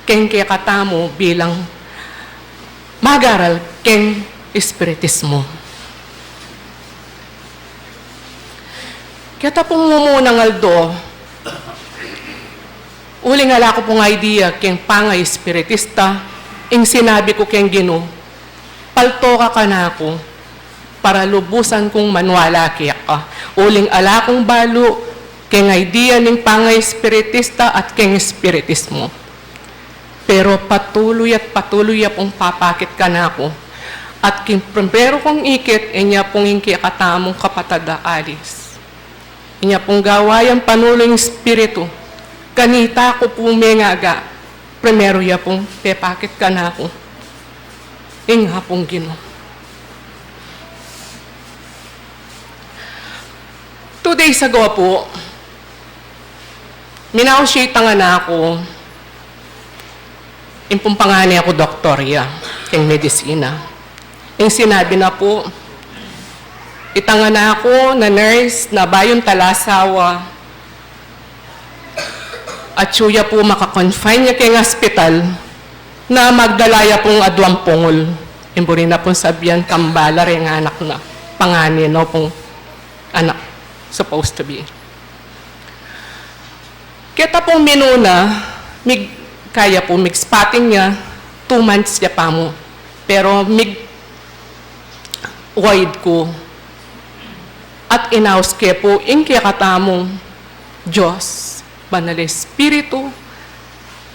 keng kekatamu bilang magaral keng espiritismo. Keta pung mumunang aldo, uling ala ku pung idea keng panga-espiritista, ing sinabi ku keng Ginu, palto ka kanaku, para lubusan kung maniwala keka. Uling ala kung balu keng idea ning panga-espiritista at keng espiritismo. Pero patuloy at patuloy ya pung papakit kanaku. At king primeru kung ikit, inya pung ing kekatamung kapatad a Alice. Inya pung gawa yang panulu ing Espiritu. Kanita ku pu mengaga, primeru ya pung pepakit kanaku ing Apung Ginu. Two days ago pu, minaus ya itang anak ku, ing pung pangane ku doktor ya keng medisina. Ing sinabi na pu, itang anak ku na nurse na bayung talasawa, atyu ya pu maka-confine ya keng hospital na magdala ya pung aduang pungul. Ing buri na pung sabian, kambal la reng anak na, pangane na pung anak, supposed to be. Keta pung minuna, mig-, kaya pu mig-spotting ya, two months ya pamu. Pero mig-wide ku. At inaus ke pu ing kekatamung Dios, Banal a Espiritu,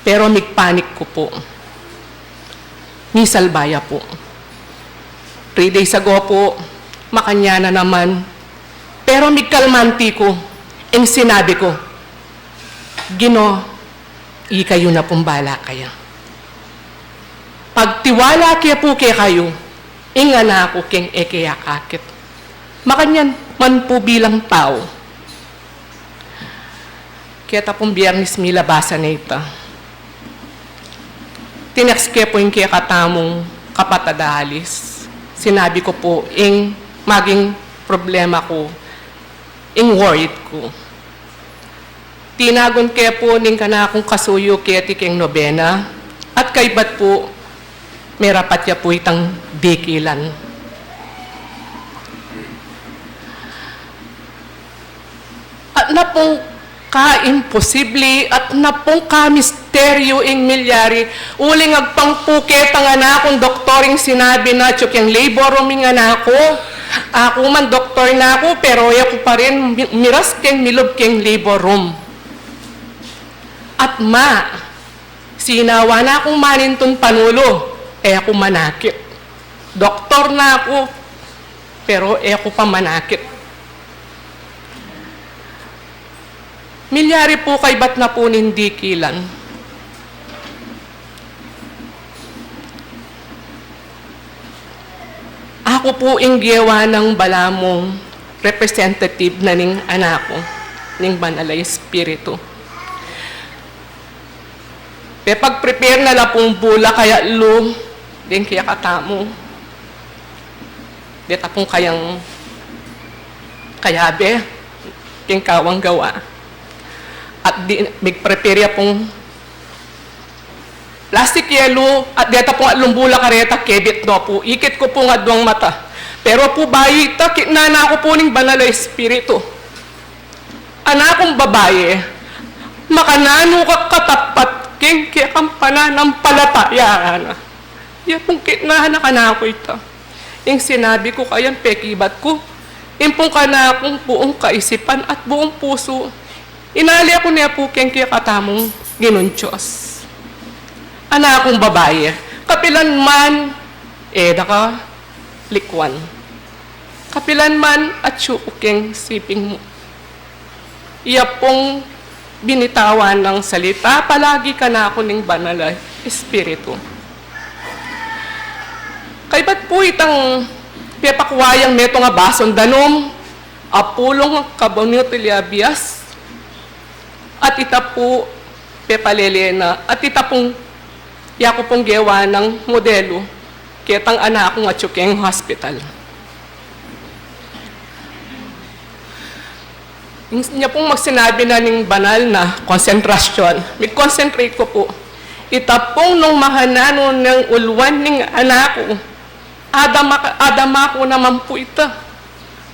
pero mig-panic ku pu. Misalba ya pu. Three days ago pu, makanyan na naman. Pero mig-kalmanti ku, ing sinabi ku, "Ginu, ikayu na pung bala kaya. Pagtiwala ke pu kekayu, ing anak ku keng e ke akakit." Makanyan man pu bilang tau. Keta pung Biernis milabasan na ita, tinext ke pu ing kekatamung kapatad a alis. Sinabi ku pu ing maging problema ku, ing worried ku. Tinagun ke pu ning kanakung kasuyu keti keng nobena, at kaybat pu, merapat ya pu itang dikilan. At napung kaimposible, at napung kamisteryu ing milyari, uling agpang pu ketang anakung doktor ing sinabi na atyu keng labor room ing anak ku. Aku man doktor na ku, pero e ku pa rin mi-, miras keng milub keng labor room. At ma, sinawa na kung manintun panulu, e ku manakit. Doktor na ku, pero e ku pa manakit. Milyari pu kaybat na pu ning dikilan. Aku pu ing gewa nang balamu, representative na ning anak ku, ning Banal a Espiritu. Pepag-prepare na la pung bula kaya lu, deng kekatamu. Deta pung kayang kayabe, keng kawang gawa. At di, mig-prepare ya pung plastic yelu, at deta pung atlung bula kareta, kebit no pu. Ikit ku pung aduang mata. Pero pu bayu ita, kitnan na ku pu ning Banal a Espiritu. Anak kung babayi, makananu ka katapat keng kekang pananampalataya, ngana. Ya pung kitnan na kanaku ita. Ing sinabi ku kayang pekibat ku, ing pung kanakung buung kaisipan at buung pusu, inali ku ne pu keng kekatamung Ginung Dios. Anak kung babayi, kapilan man, e da ka likwan. Kapilan man atyu ku keng siping mu. Iya pung binitawan nang salita palagi kanaku ning Banal a Espiritu. Kaybat pu itang pepakuwa yang metung a basung danum, apulung kabunutilya bias, at ita pu pepalele na, at ita pung, yaku pung gewa nang modelu, ketang anak kung atyu keng hospital. Nya pung magsinabi na ning banal na konsentrasyon, mig-concentrate ku pu. Ita pung nung makananu nang uluan ning anak ku, adama, adama ku naman pu ita.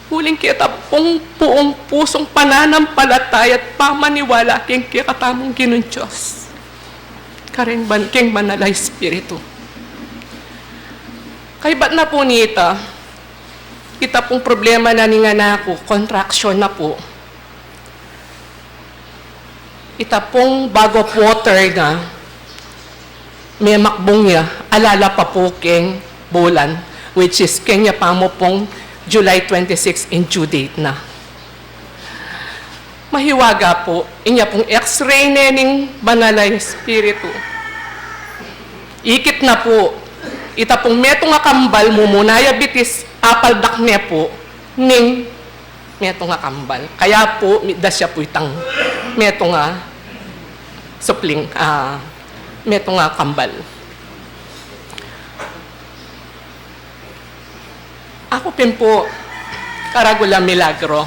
Uling keta pung buung pusung pananampalataya at pamaniwala keng kekatamung Ginung Dios, karing ban-, keng Banal a Espiritu. Kaybat na pu nita, ita pung problema na ning anak ku, contraction na pu. Ita pung bag of water na, memakbung ya, ala la pa pu keng bulan, which is keng ya pamu pung July twenty-six in due date na. Mahiwaga pu, inya pung X-ray ne ning Banal a Espiritu. Ikit na pu, ita pung metung a kambal, mumuna ya bitis, apaldak ne pu ning metung a kambal. Kaya pu, mi-, dasya pu itang metung a supling, ah, metung a kambal. Aku pin pu, karagul a milagro.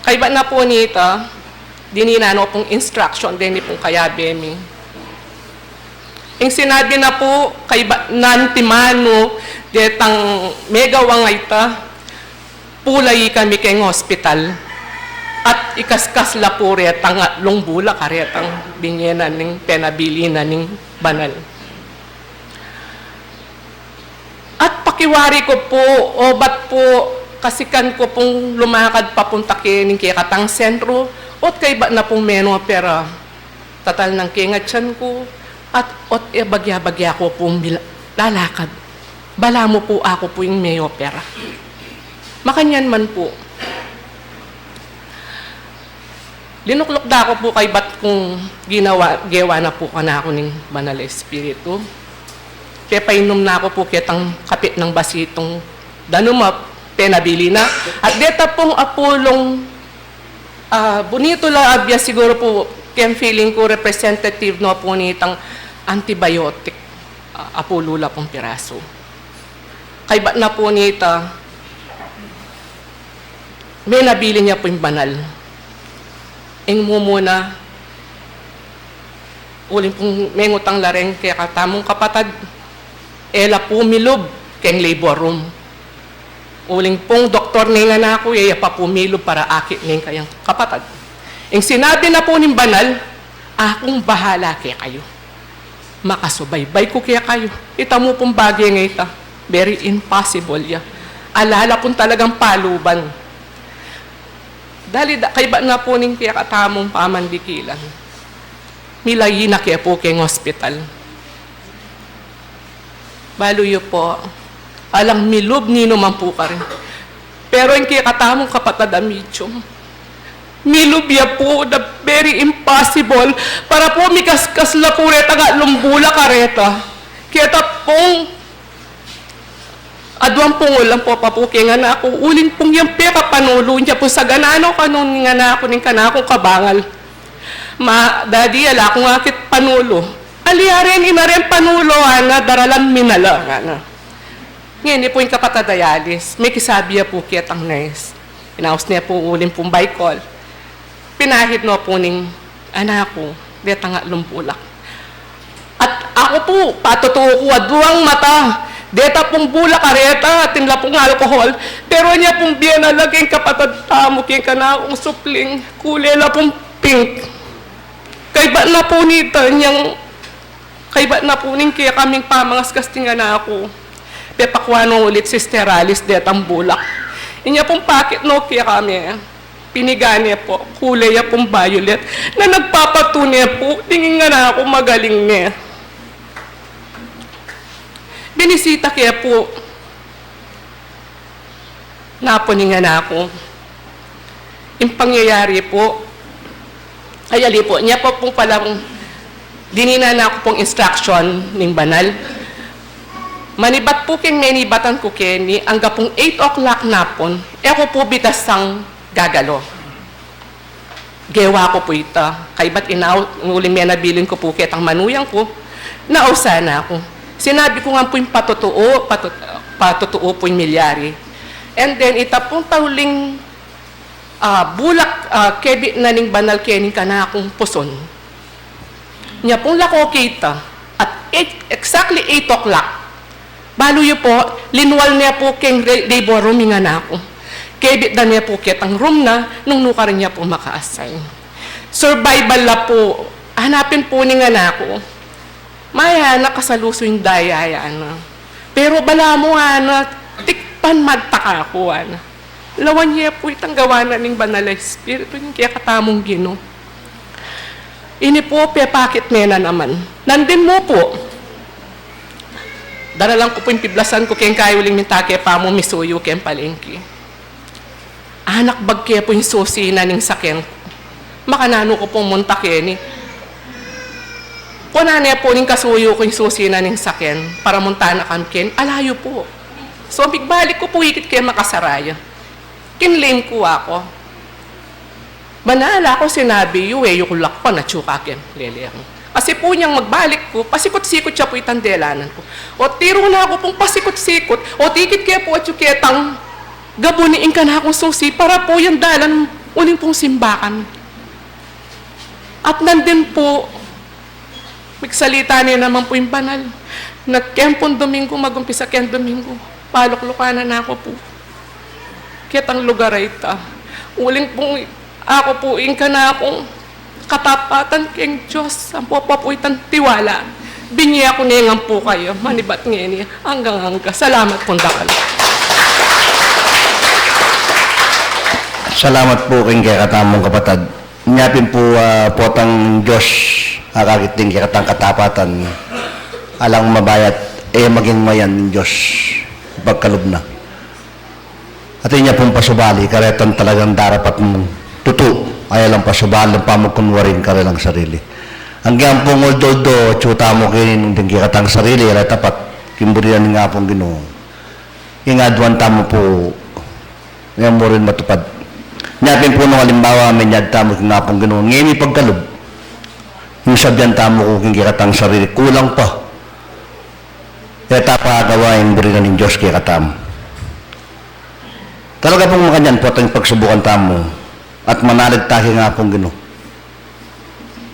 Kaybat na pu nita, dinan no pung instruction deni pung kayabe mi. Ing sinabi na pu, kaybat na antimanu detang megawa a ita, pulayi kami keng hospital. At ikaskas la pu retang atlung bulak a retang binye na ning penabili na ning banal. At pakiwari ku pu, obat pu, kasikan ku pung lumakad papunta keni king kekatang sentru, o't kaybat na pung menopera. Tatal nang kengatsan ku, at o't e bagya-bagya ku pung mila-, lalakad. Balamu pu aku pu ing meopera. Makanyan man pu. Linukluk da ku pu kaybat kung ginawa, gewa na pu kanaku ning Banal a Espiritu. Pepainum na ku pu ketang kapit nang basitung danum a penabili na. At deta pung apulung, ah, bunitu la abya siguru pu, keng feeling ku representative no pu nitang antibiotic, ah, apulu la pung pirasu. Kaybat na pu nita, menabilin ya pu ing banal. Ing mumuna, uling pung mengutang la reng kekatamung kapatad, e la pu milub keng labor room. Uling pung doktor ne ing anak ku, e ya pa pu milub para akit ne ing kayang kapatad. Ing sinabi na pu ning banal, "Akung bahala kekayu. Makasubaybay ku kekayu." Ita mu pung bage nga ita, very impossible ya. Ala la pung talagang paluban. Dali da, kaybat na pu ning kekatamung pamandikilan, milayi na ke pu keng hospital. Balu yu pu, alang milub ninuman pu karin. Pero ing kekatamung kapatad a medium, milub ya pu, the very impossible, para pu mikaskas la pu retang atlung bulak a reta. Keta pung aduang pungul lang pu pa pu keng anak ku, uling pung yang pekapanulu, inya pu sagananu kanu ning anak ku, ning kanakung kabangal. "Ma, Daddy, ala kung akit panulu." "Ali, arin, ina ring panulu," ana, "daralan mi na la," ana. Ngeni pu ing kapatad a yalis, mekisabi ya pu ketang nurse. Inaus ne pu uling pung baikol. Pinahid no pu ning anak ku detang atlung bulak. At aku pu, patutu ku, aduang mata, deta pung bulak a reta, atin la pung alcohol. Pero inya pung bie na la keng kapatad tamu, keng kanakung supling, kule la pung pink. Kaybat na pu nita, inyang kaybat na pu ning kekaming pamangaskas ning anak ku, pepakua no ulit, Sister Alice, detang bulak. Inya pung pakit no kekami, piniga ne pu, kule ya pung violet, na nagpapatune pu ding ing anak ku magaling ne. Binisita ke pu napun ing anak ku. Ing pangyayari pu, ay, ali pu, inya pu pung palang dininan na ku pung instruction ning banal. Manibat pu keng menibatan ku keni, angga pung eight o'clock napun, e ku pu bitasang gagalo. Gewa ku pu ita, kaybat inau-, uling menabilin ku pu ketang manuyang ku, nausan na ku. Sinabi ku ngan pu ing patutu, patut-, patutu pu ing milyari. And then, ita pung tauling, ah, bulak, ah, kebit na ning banal kening kanakung pusun. Inya pung lako ke ita, at eight, exactly eight o'clock. Balu yu pu, linwal ne pu keng re-, labor room ing anak ku. Kebit da ne pu ketang room na, nung nukarin ya pu maka-assign. Survival la pu, hanapin pu ning anak ku. Maya na kasalusu ing daya ya na. Pero balamu, ana, tikpan magtaka ku, ana. Lawan ye pu itang gawa na ning Banal a Espiritu ning kekatamung Ginu. Ini pu, pepakit ne na naman. Nandin mu pu, daralan ku pu ing piblasan ku keng kayu uling minta ke pa mu misuyu keng palengke. Anakbag ke pu ing susi na ning saken ku. Makananu ku pung munta keni. Kunan ne pu ning kasuyu ku ing susi na ning saken para munta na kami keni. Ala yu pu. So, migbalik ku pu ikit ke makasara ya. Kinleng ku aku. Manala ku sinabi yu, e yu ku lakwan, atyu ka keng lele ku. Kasi pu inyang magbalik ku, pasikut-sikut ya pu itang delanan ku. O tiru na ku pung pasikut-sikut, o tikit ke pu atyu ketang gabuni ing kanakung susi, para pu yang dalan uling pung simba kami. At nandin pu, migsalita ne naman pu ing banal. Na keng pung Domingo, magumpisa keng Domingo, paluklukan na ku pu ketang lugar a ita. Uling pung Aku pu ing kanakung katapatan keng Dios, ampo pa pu itang tiwala. Binye ku ne ngan pu kayu, manibat ngeni, anggang angga. Salamat pung dakal. Salamat pu keng kekatamung kapatad. Nya pin pu, ah, potang Dios, akakit ding kekatang katapatan, alang mabayat, e maging mayan ning Dios, pagkalub na. Atin ya pung pasubali, karetang talagang darapat mung tutu, ay alang pasubali, alang pamagkunwari karelang sarili. Anggang pung oldo-oldo, atyu tamu keni nung ding kekatang sarili, ala tapat, king buri na ning Apung Ginu. Ing aduan tamu pu, e mu rin matupad. Nya pin pu nung alimbawa, menyad tamu king Apung Ginu, ngeni pagkalub, ing sabian tamu ku king kekatang sarili, kulang pa. E ta pa agawa ing buri na ning Dios kekatamu. Talaga pung makanyan potang pagsubukan tamu at manalig ta king Apung Ginu.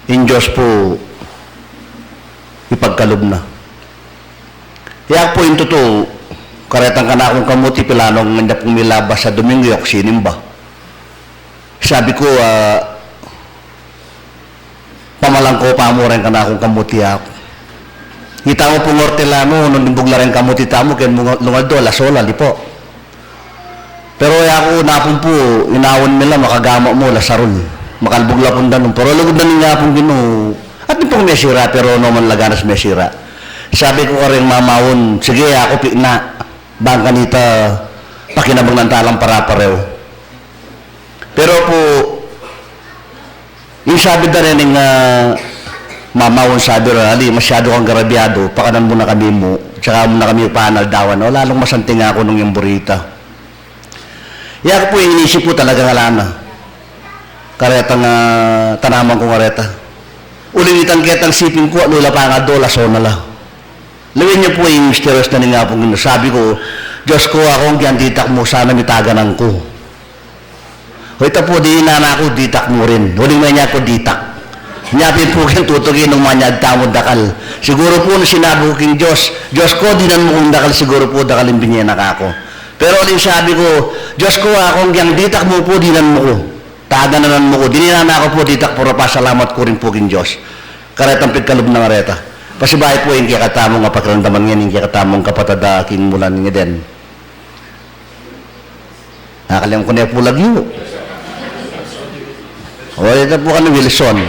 Ing Dios pu ipagkalub na. Ya pu ing tutu, karetang kanakung kamuti, pilanu ngan ya pung milabas a Domingo, e ku sinimba. Sabi ku, ah, pamalangko pa mu reng kanakung kamuti aku. Ita mu pung ortelanu, nung dimbug la reng kamuti tamu, keng lungaldo, laso la, lipo. Pero ya ku napun pu, inawan mi la, makagama mu la, sarun. Makalbug la pung danum. Pero lugud na ning Apung Ginu, atin pung mesira, pero no man la ganas mesira. Sabi ku kareng mamaun, sige, aku pikna. Bang kanita, pakinabang nang talang para-pareho. Pero pu, ing sabi da reng, ah, mamaun, sabi ra, ali, masyadu kang garabyadu, pakanan mu na kami mu, tsaka mu na kami panaldawan, o, lalung masanting aku nung yang buri ta. Ya ku pu, ing inisip ku talagang ala na. Karetang, ah, tanaman kung areta. Uling itang ketang siping ku, nung ila pangaldo, laso na la. Lawen ya pu ing misteryos na ning Apung Ginu. Sabi ku, Dios ku, aku, ing ditak mu, sana mitaganan ku. O ita pu, dinan na ku, ditak mu rin. Uling manyad ku ditak. Nya pin pu keng tutuki nung manyad tamu dakal. Siguru pu nung sinabi ku king Dios, Dios ku, dinan mu kung dakal, siguru pu dakal ing binye na kaku. Pero uling sabi ku, Dios ku, aku, ing ditak mu pu, dinan mu ku. Tagananan mu ku, dinan na ku pu ditak, pero pasalamat ku rin pu king Dios. Karetang pigkalub na ngan reta. Pasibayu pu ing kekatamung apakiramdaman ngeni ing kekatamung kapatad a king mulan ning Eden. Nakalimut ku ne pu lagyu. O, ita pu kanu Wilson.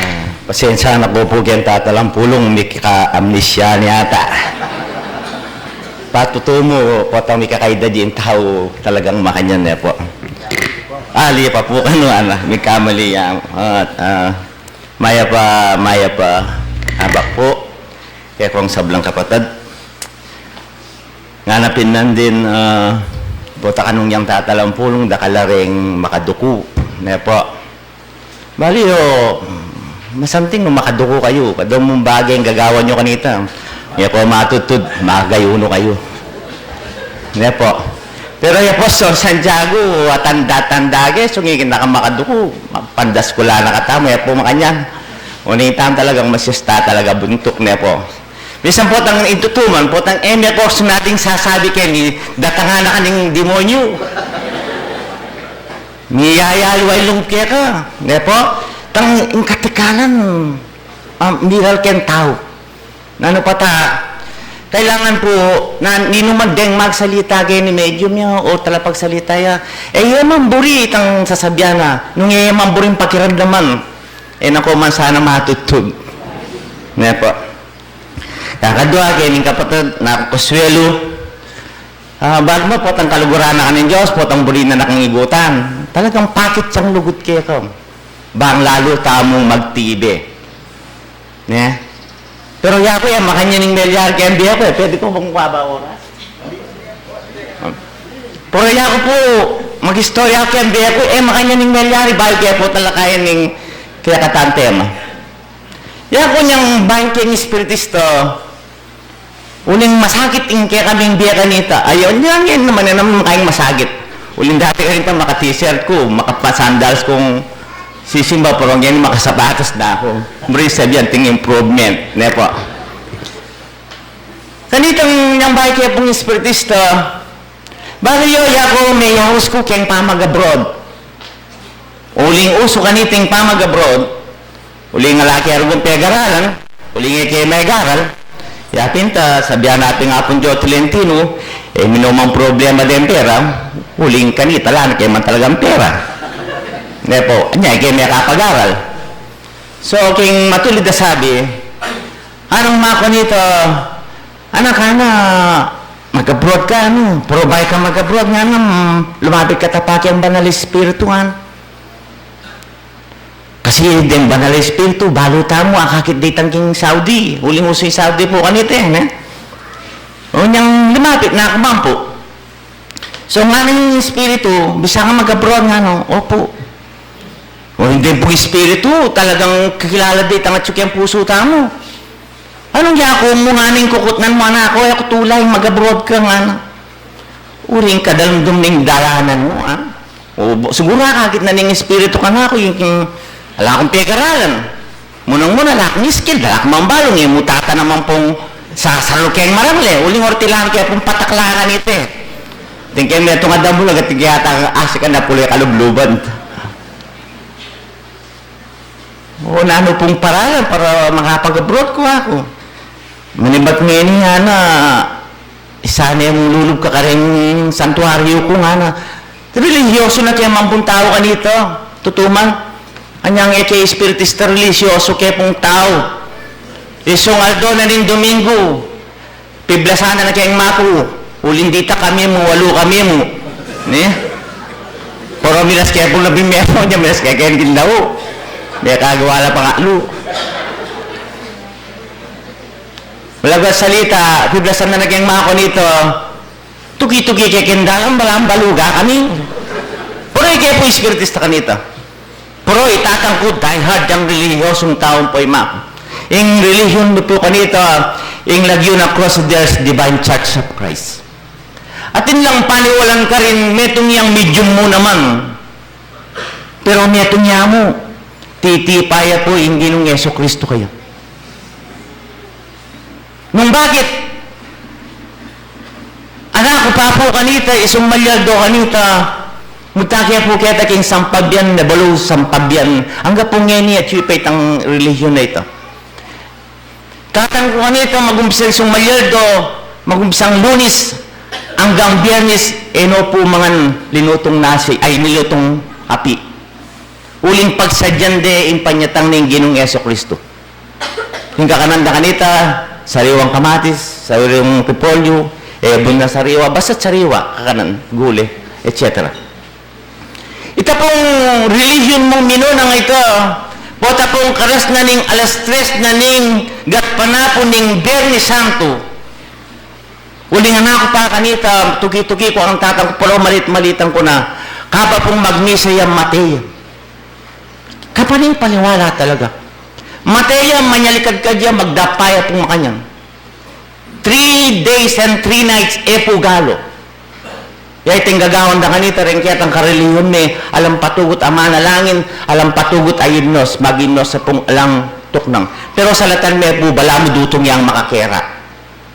Ah, pasensya na pu pu keng Tata Lampulung, mikaka-amnesia ne yata. Patutu mu, potang mikakaedad ya ing tau, talagang makanyan ne pu. Ali pa pu kanu, ana, mikamali ya. At, ah, mayap a, mayap a abak pu kekong sablang kapatad. Ngana pin nandin, ah, bota kanung yang Tata Lampulung, dakal la ring makaduku, ne pu. Bali, o, masanting nung makaduku kayu, kadua mung bage ing gagawan yu kanita. Ne pu, matudtud, makagayu no kayu. Ne pu. Pero ya pu, Sor Santiago, atanda-tanda ke, sungi keng makaduku, pandaskula na katamu, ya pu makanyan. Uling tamu talagang masista talaga buntuk, ne pu. Minsan potang ing tutu man, potang e me ku sana ding sasabi keni, datangan na ka ning demonyu. Miyayalu ya ing lungkeka, ne pu? Tang ing katikalan, ah, miral keng tau. Nanu pa ta, kailangan pu, na, ninuman deng magsalita keni medium ya, o talapagsalita ya. E, e man buri itang sasabian na, nung e man buri ing pakiramdaman, e na ko man sana matudtud. Ne pu? Kakadua, keni kapatad, naku kasuelu. Ah, bang ma potang kaluguran na ka ning Dios, potang buri na na kang igutan. Talagang pakit yang lugud keka. Bang lalu tamung magtibe. Ne? Pero ya ku, e makanyan ing melyari keng bie ku, e. Pwede ku bang mababa oras? Pero ya ku pu, magistorya keng bie ku, e makanyan ing melyari, bayu ke pu talakayan ing kekatang tema. Ya ku nyang bayu keng espiritista, uling masakit ing kekaming bie kanita. Ay, uling ngeni naman, e naman kayang masakit. Uling dati kanita maka-t-shirt ku, makapa-sandals kung Sisimba, pero ngeni makasapatos na ku. Mu rin sabyan, ating improvement, ne pu. Kanitang nyang bayu ke pung espiritista, balu yu, yaku, meyaus ku keng pamag-abroad. Uling usu kanita ing pamag-abroad, uling ala ke rung pegaralan, uling e ke megaral, ya pin ta, sabyan na pin Apung Joe Tolentino, e, minumang problema deng pera, uling kanita ala na ke man talagang pera. Ne pu, anya e ke mekapagaral. So, king matulid a sabi, nung makanita, anak, ana, mag-abroad ka, anu, pero bayu kang mag-abroad, ngana, mm, lumapit ka ta pa keng Banal Espiritu, ngana. Kasi deng Banal Espiritu, balu tamu, akakit de itang king Saudi, uling usu ing Saudi pu kanita, ne? O, nyang lumapit na ku man pu. So, ngana ning Espiritu, bisa kang mag-abroad, ngana, opu. O, ing deng pung Espiritu, talagang kakilala de itang atsu keng pusu tamu. Anung yaku mu, ngana, ing kukutnan mu, anak, o, e ku tula ing mag-abroad ka, ngana. Uling kadalumdum ning dalanan mu, a? O, bu-, siguru akakit na ning Espiritu kanaku, ing, ing, ala kung pekaralan. Munang-muna, ala kung skill, ala kung mambalung, e mu tatanaman pung sasalu keng marang le, uling ortilan ke pung pataklangan iti. Atin ke metung a dambulag, atin ke yata asikan na puli kalubluban. O, nanu pung paraan para makapag-abroad ku aku? Manibat ngeni, ngana, isa ne mung lulub ka kareng santuario ku, ngana. Relihiyosu na ke man pung tau kanita, tutuman. Anyang e ke espiritista, relihiyosu ke pung tau. Isung aldo na ning Domingo, piblasan na keng maku, uling dita kami mu, walu kami mu. Ne? Pero minas ke pung labing metung, nya minas ke keng gindawu. Mekagawa la pangatlu. Malagat salita, piblasan na keng maku nita, tuki-tuki ke keng dalan, balang balu ga kami. Pero e ke pu espiritista kanita. Pero i tatang ku, die hard yang relihiyosung tau pu i maku. Ing relihiyon mi pu kanita, ing lagyu na Cross of Divine Church of Christ. Atin lang paniwalan karin, metung yang medium mu naman. Pero metung ya mu, titipa ya pu ing Ginung Jesucristo kaya. Nung bakit? Anak ku pa pu kanita, isung malyaldo kanita, munta ke pu keta king sampabian, ne balu sampabian, angga pu ngeni atyu pa itang relihiyon a ita. Tatang ku kanita, magumpisa isung malyaldo, magumpisang Lunis, anggang Biernes, e no pu mangan linutung nasi, ay, linutung api. Uling pagsadyan de ing panyatang ning Ginung Jesucristo. Ing kakanan da kanita, sariwang kamatis, sariwang repolyo, e, bun na sariwa, basta't sariwa, kakanan, gule, et cetera. Ita pung relihiyon mung minunang ita, pota pung karas na ning alas tres na ning gatpanapun ning Biernes Santo. Uling anak ku pa kanita, tuki-tuki ku ang tatang ku, pero malit-malitan ku na, kaba pung magmisa ya, mate ya. Kapaning paniwala talaga. Mate ya, manyalikadkad ya, magdapa ya pung makanyan. Three days and three nights, e pu galu. Ya iting gagawan da kanita, reng ketang karelihiyon mi, alang patugut a manalangin, alang patugut a imnos, mag-imnos ya pung alang tuknang. Pero salatan me pu, balamu dutung yang makakera.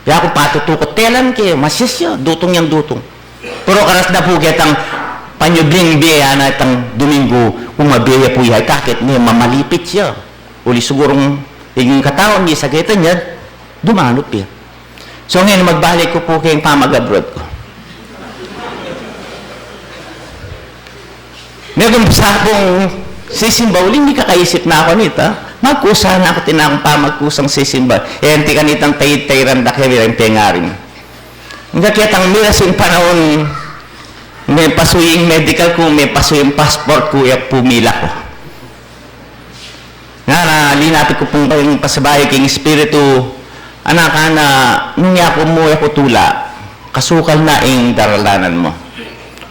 Ya ku patutukut, telan ke, masis ya, dutung yang dutung. Pero karas na pu ketang panyubling bie, ana, itang Domingo, kumabie ya pu ya, ikakit ne, mamalipit ya. Uli sigurung ing katawan, misa keta nya, dumanup ya. So ngeni, magbalik ku pu keng pamag-abroad ku. Metung sa pung sisimba, uling mikakaisip na ku nita, magkusa na ku, atin na kung pamagkusang sisimba. E, anti kanitang tayid-tayiran da ke, mirang pengaring. Angga ketang miras ing panaun, mepasu ing medical ku, mepasu ing passport ku, e pumila ku. Ngana, linapit ku pung pasabayu king Espiritu, anak, ana, nung yaku mu, e ku tula, kasukal na ing daralanan mu.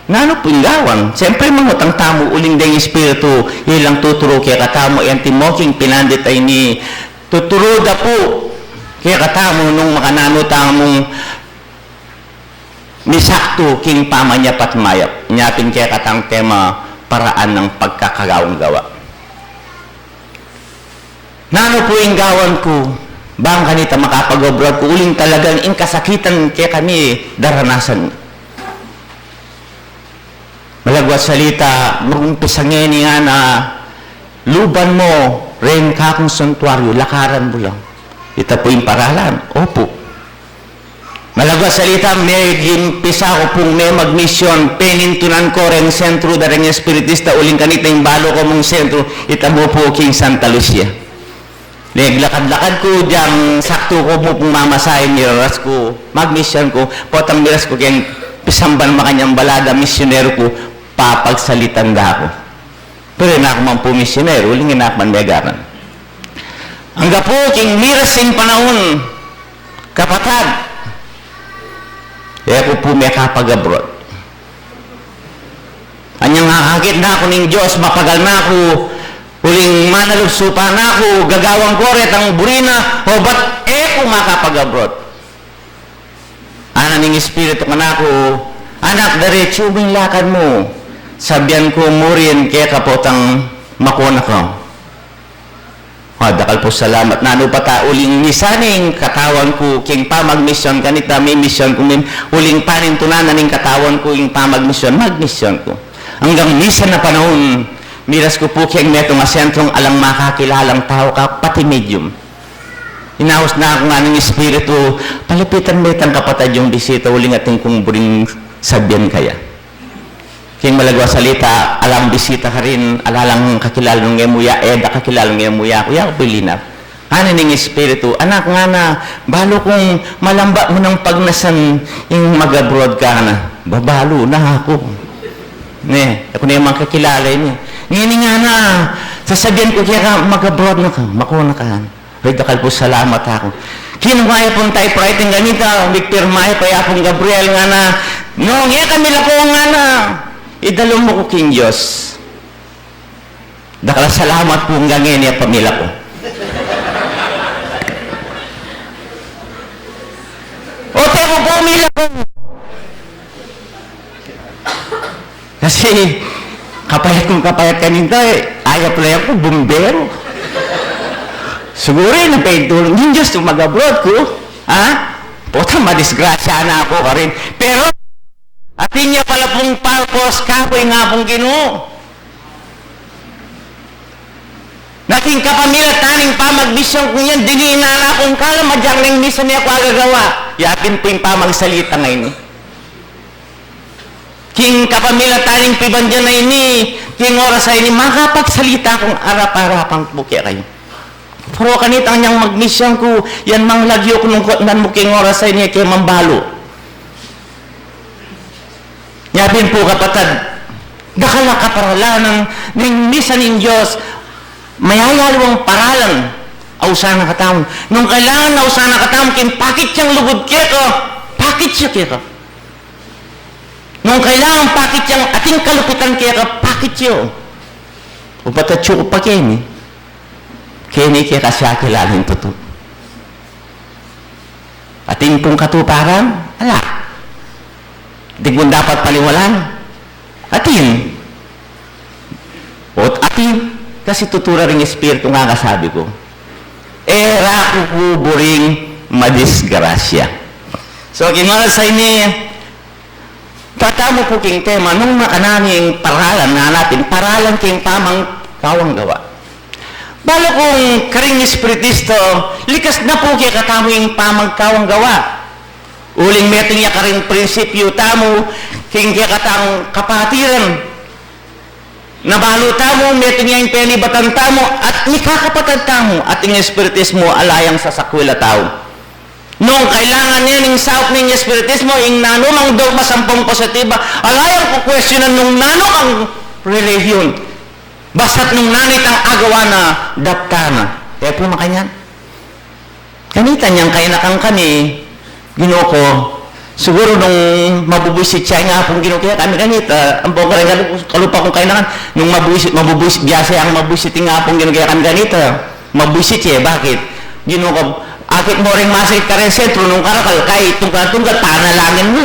Nanu pu ing gawan? Siyempre, mangutang tamu uling deng Espiritu, ilang tuturu kekatamu, e anti mo king pinandit a ini, tuturu da pu kekatamu nung makananu tamung misaktu king pamanyapat mayap. Nya pin kekatang tema, paraan ng pagkakagawang gawa. Nanu pu ing gawan ku bang kanita makapag-abroad ku uling talagang ing kasakitan kekami daranasan? Malagwa salita, mag-umpisa ngeni ngana, luban mu reng kakung santuaryu, lakaran mu lang. Ita pu ing paralan. Opu. Malagwa salita, megimpisa ku pung me magmision, penintunan ku reng sentru da reng espiritista, uling kanita ing balu ku mung sentru, ita mu pu king Santa Lucia. Meglakad-lakad ku, diang saktu ku mu pung mamasain, miras ku, magmision ku, potang miras ku keng pisamban makanyang balada, misioneru ku, papagsalitan da ku. Pero e na ku man pu misioneru, uling e na ku man megaran. Angga pu king miras ing panaun, kapatad, e ku pu mekapag-abroad. Anyang akakit na ku ning Dios, mapagal na ku, uling manalupsupa na ku, gagawan ku retang buri na, obat e ku makapag-abroad. Ana ning Espiritu kanaku, "Anak, diretsu mu ing lakad mu. Sabian ku murin keka potang makuna ka." Ah, dakal pu salamat. Nanu pa ta uling misan ing katawan ku king pamagmision kanita, mimision ku, mim-, uling panintunan na ning katawan ku ing pamagmision, magmision ku. Anggang misan a panaun, miras ku pu keng metung a sentrung alang makakilalang tau ka pati medium. Inaus na ku ngan ning Espiritu, "Palapitan me itang kapatad yung bisita, uling atin kung buring sabian kaya." King malagwa salita, alang bisita karin, alalang kakilala nung e mu ya, e da kakilala nung e mu ya, kuya ku pilinap. Ani ning Espiritu, "Anak," ngana, "balu kung malamba mu nang pagnasan ing mag-abroad ka na." Babalu na aku. Ne, aku ne mang kakilala ini. Ngeni ngana, sasabian ku keka, "Mag-abroad na ka, makuna ka." Ay, dakal pu salamat aku. Kinuha ya pung typewriter kanita, pigpirma ya pa ya pung Gabriel, ngana, "Nung e ka milako," ngana, "idalum mu ku king Dios." Dakal a salamat pu, anggang ngeni e pa milako. Ote ku pu milako. Kasi kapayat kung kapayat kanita, e, ayap la ya ku, bumbero. Siguru, e, na pintulung ning Dios nung mag-abroad ku, ha? Pota, madisgrasya na aku karin. Pero atin ya pala pung purpose kaku ing Apung Ginu. Na king kapamilatan ning pamagmision kung yan, dininan na kung kalam, agyang neng misan e ku agagawa. Ya pin pu ing pamagsalita ngeni. King kapamilatan ning pibandian a ini, king oras a ini, makapagsalita kung arap-arapan ku kekayu. Pero kanitang yang magmision ku, yan mang lagyu ku nung kutnan mu king oras a ini, e ke mambalu. Ya pin pu, kapatad, dakal a kaparalan neng misan ing Dios, mayayaliwang paralan, ausan na katamu. Nung kailangan ausan na katamu, king pakit yang lugud keka, pakit ya keka. Nung kailangan pakit yang ating kalupitan keka, pakit ya. O patachu ku pa keni. Keni keka siya kilala ing tutu. Atin pung katuparan, ala. Di kung dapat paniwalan, atin. O atin, kasi tutu ra ring Espiritu nga kasabi ku. E ra ku pu buring madisgrasya. So, king oras a ini, tatamu pu king tema, nung makananu ing paralan, nanu pin paralan king pamangkawang gawa. Balu kung karing Espiritismo, likas na pu kekatamu ing pamangkawang gawa. Uling metung ya karing prinsipyu tamu, king kekatang kapatiran. Na balu tamu, metung ya ing penibatan tamu, at mikakapatad tamu, at ing Espiritismo, ala yang sasakwil a tau. Nung kailangan ne ning saup ning Espiritismo, ing nanumang dogma sampung positiba, ala yang kukwestiyonan nung nanu kang relihiyon. Basta't nung nanu itang agawa na, daptan na. E pu makanyan. Kanita nyang kainakan kami, Ginu ku, siguru nung mabubuisit ya ing Apung Ginu kekami kanita, ampong kareng kalupa kung kainakan, nung mabuisit, mabubuisit, biasa yang mabuisit ing Apung Ginu kekami kanita. Mabuisit ya, bakit? Ginu ku, akit mu reng masakit kareng sentru, nung karakal, kay tungkal-tungkal, panalangin mu.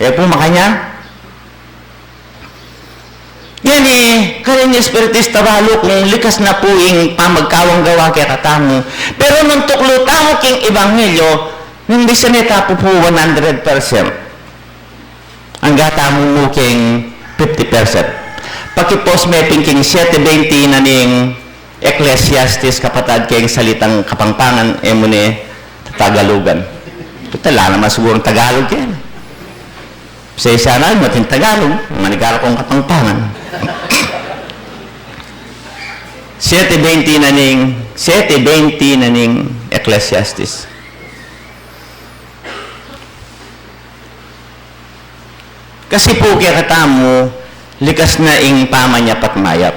E pu makanyan. Ngeni, karin ing espiritista balu kung likas na pu ing pamagkawang gawa kekatamu. Pero nung tuklu tamu king ebanghelyo, nung bisa ne tamu pu one hundred percent. Angga tamu mu king fifty percent. Pakipos me pin king siete veinte na ning Ecclesiastes, kapatad, king salitang Kapampangan, e mu ne Tagalugan. Ala naman sigurung Tagalog yan. Pasensya na, mating Tagalog, manigaru kung Kapampangan. Siete veinte na ning, siete veinte na ning Ecclesiastes. Kasi pu kekatamu, likas na ing pamanyapat mayap.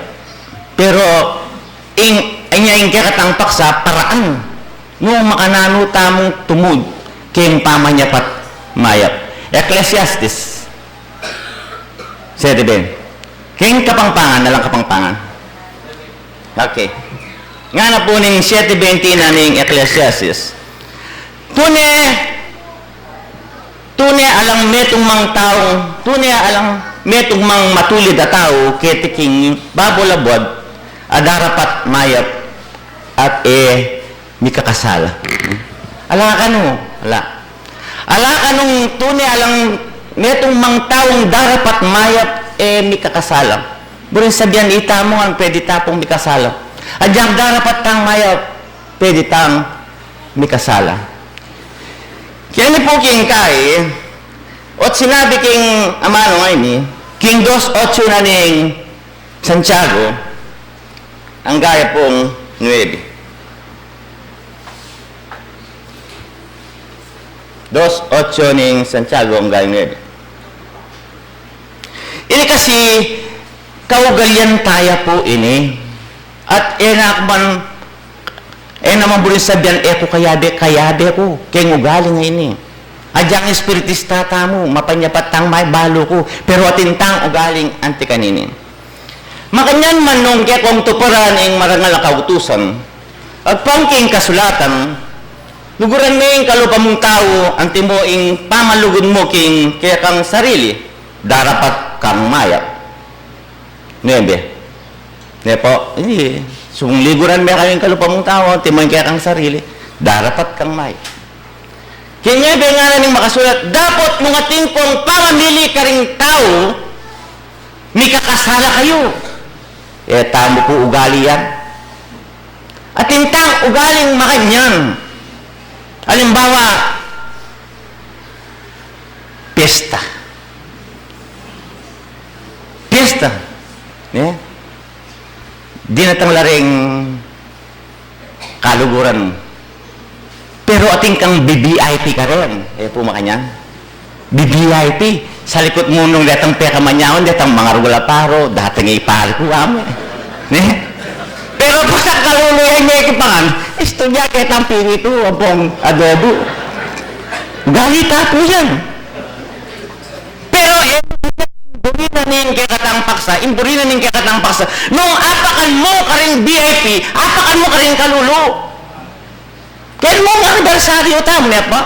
Pero, ing, anya ing kekatang paksa, paraan nung makananu tamung tumud king pamanyapat mayap. Ecclesiastes. Siete veinte. King Kapampangan, alang Kapampangan. Okay. Ngana pu ning siete veinte na ning Ecclesiastes. Tune, tune alang metung mang tau, tune alang metung mang matulid a tau, keti king babulabuad, a darapat mayap, at e mikakasala. Ala kanu, ala. Ala kanung tune alang metung mang taung darapat mayap e mikakasala. Buring sabian itamu ngan pwede ta pung mikasala. Agyang darapat tang mayap, pwede tang mikasala. Keni pu king kai, ot sinabi king amanu ngeni, king dos ocho na ning Santiago, angga ya pung nuebe. Dos ocho ning Santiago, angga nuebe. Ini kasi, kaugalian taya pu ini. At e na ku man, e naman buring sabian, e ku kayabe, kayabe ku king ugali ngeni. Agyang espiritista tamu, mapanyapat tang mayap balu ku, pero atin tang ugaling anti kanini. Makanyan man nung kekong tuparan ing marangal a kautusan, agpang king kasulatan, luguran me ing kalupa mung tau, antimo ing pamalugud mu king kekang sarili, darapat kang mayap. Nuebe. Ne pu, e, sung liguran me kang kalupa mung tau, antimo ing kekang sarili, darapat kang mayap. Keni, ngana ning makasulat, dapot nung atin kong pamamili karing tau, mikakasala kayu. E tamu pu ugali yan. Atin tang ugaling makanyan. Alimbawa, piyesta. Piyesta. Ne? Dinatang la ring kaluguran mu. Pero atin kang V V I P karin. E pu makanyan. V V I P. Salikut mu nung detang pekamanyawan, detang mangarugul a paro, datang i pari ku, amu. Ne? Pero pag kalulu yan, mekipangan, istorya ketang piritu, ampong adobo. Ugali ta pu yan. Pero, e, buri na ning kekatang paksa, ing buri na ning kekatang paksa. Nung apakan mu karing V I P, apakan mu karing kalulu. Kaya mu nga anibersaryu tamu, ne pu?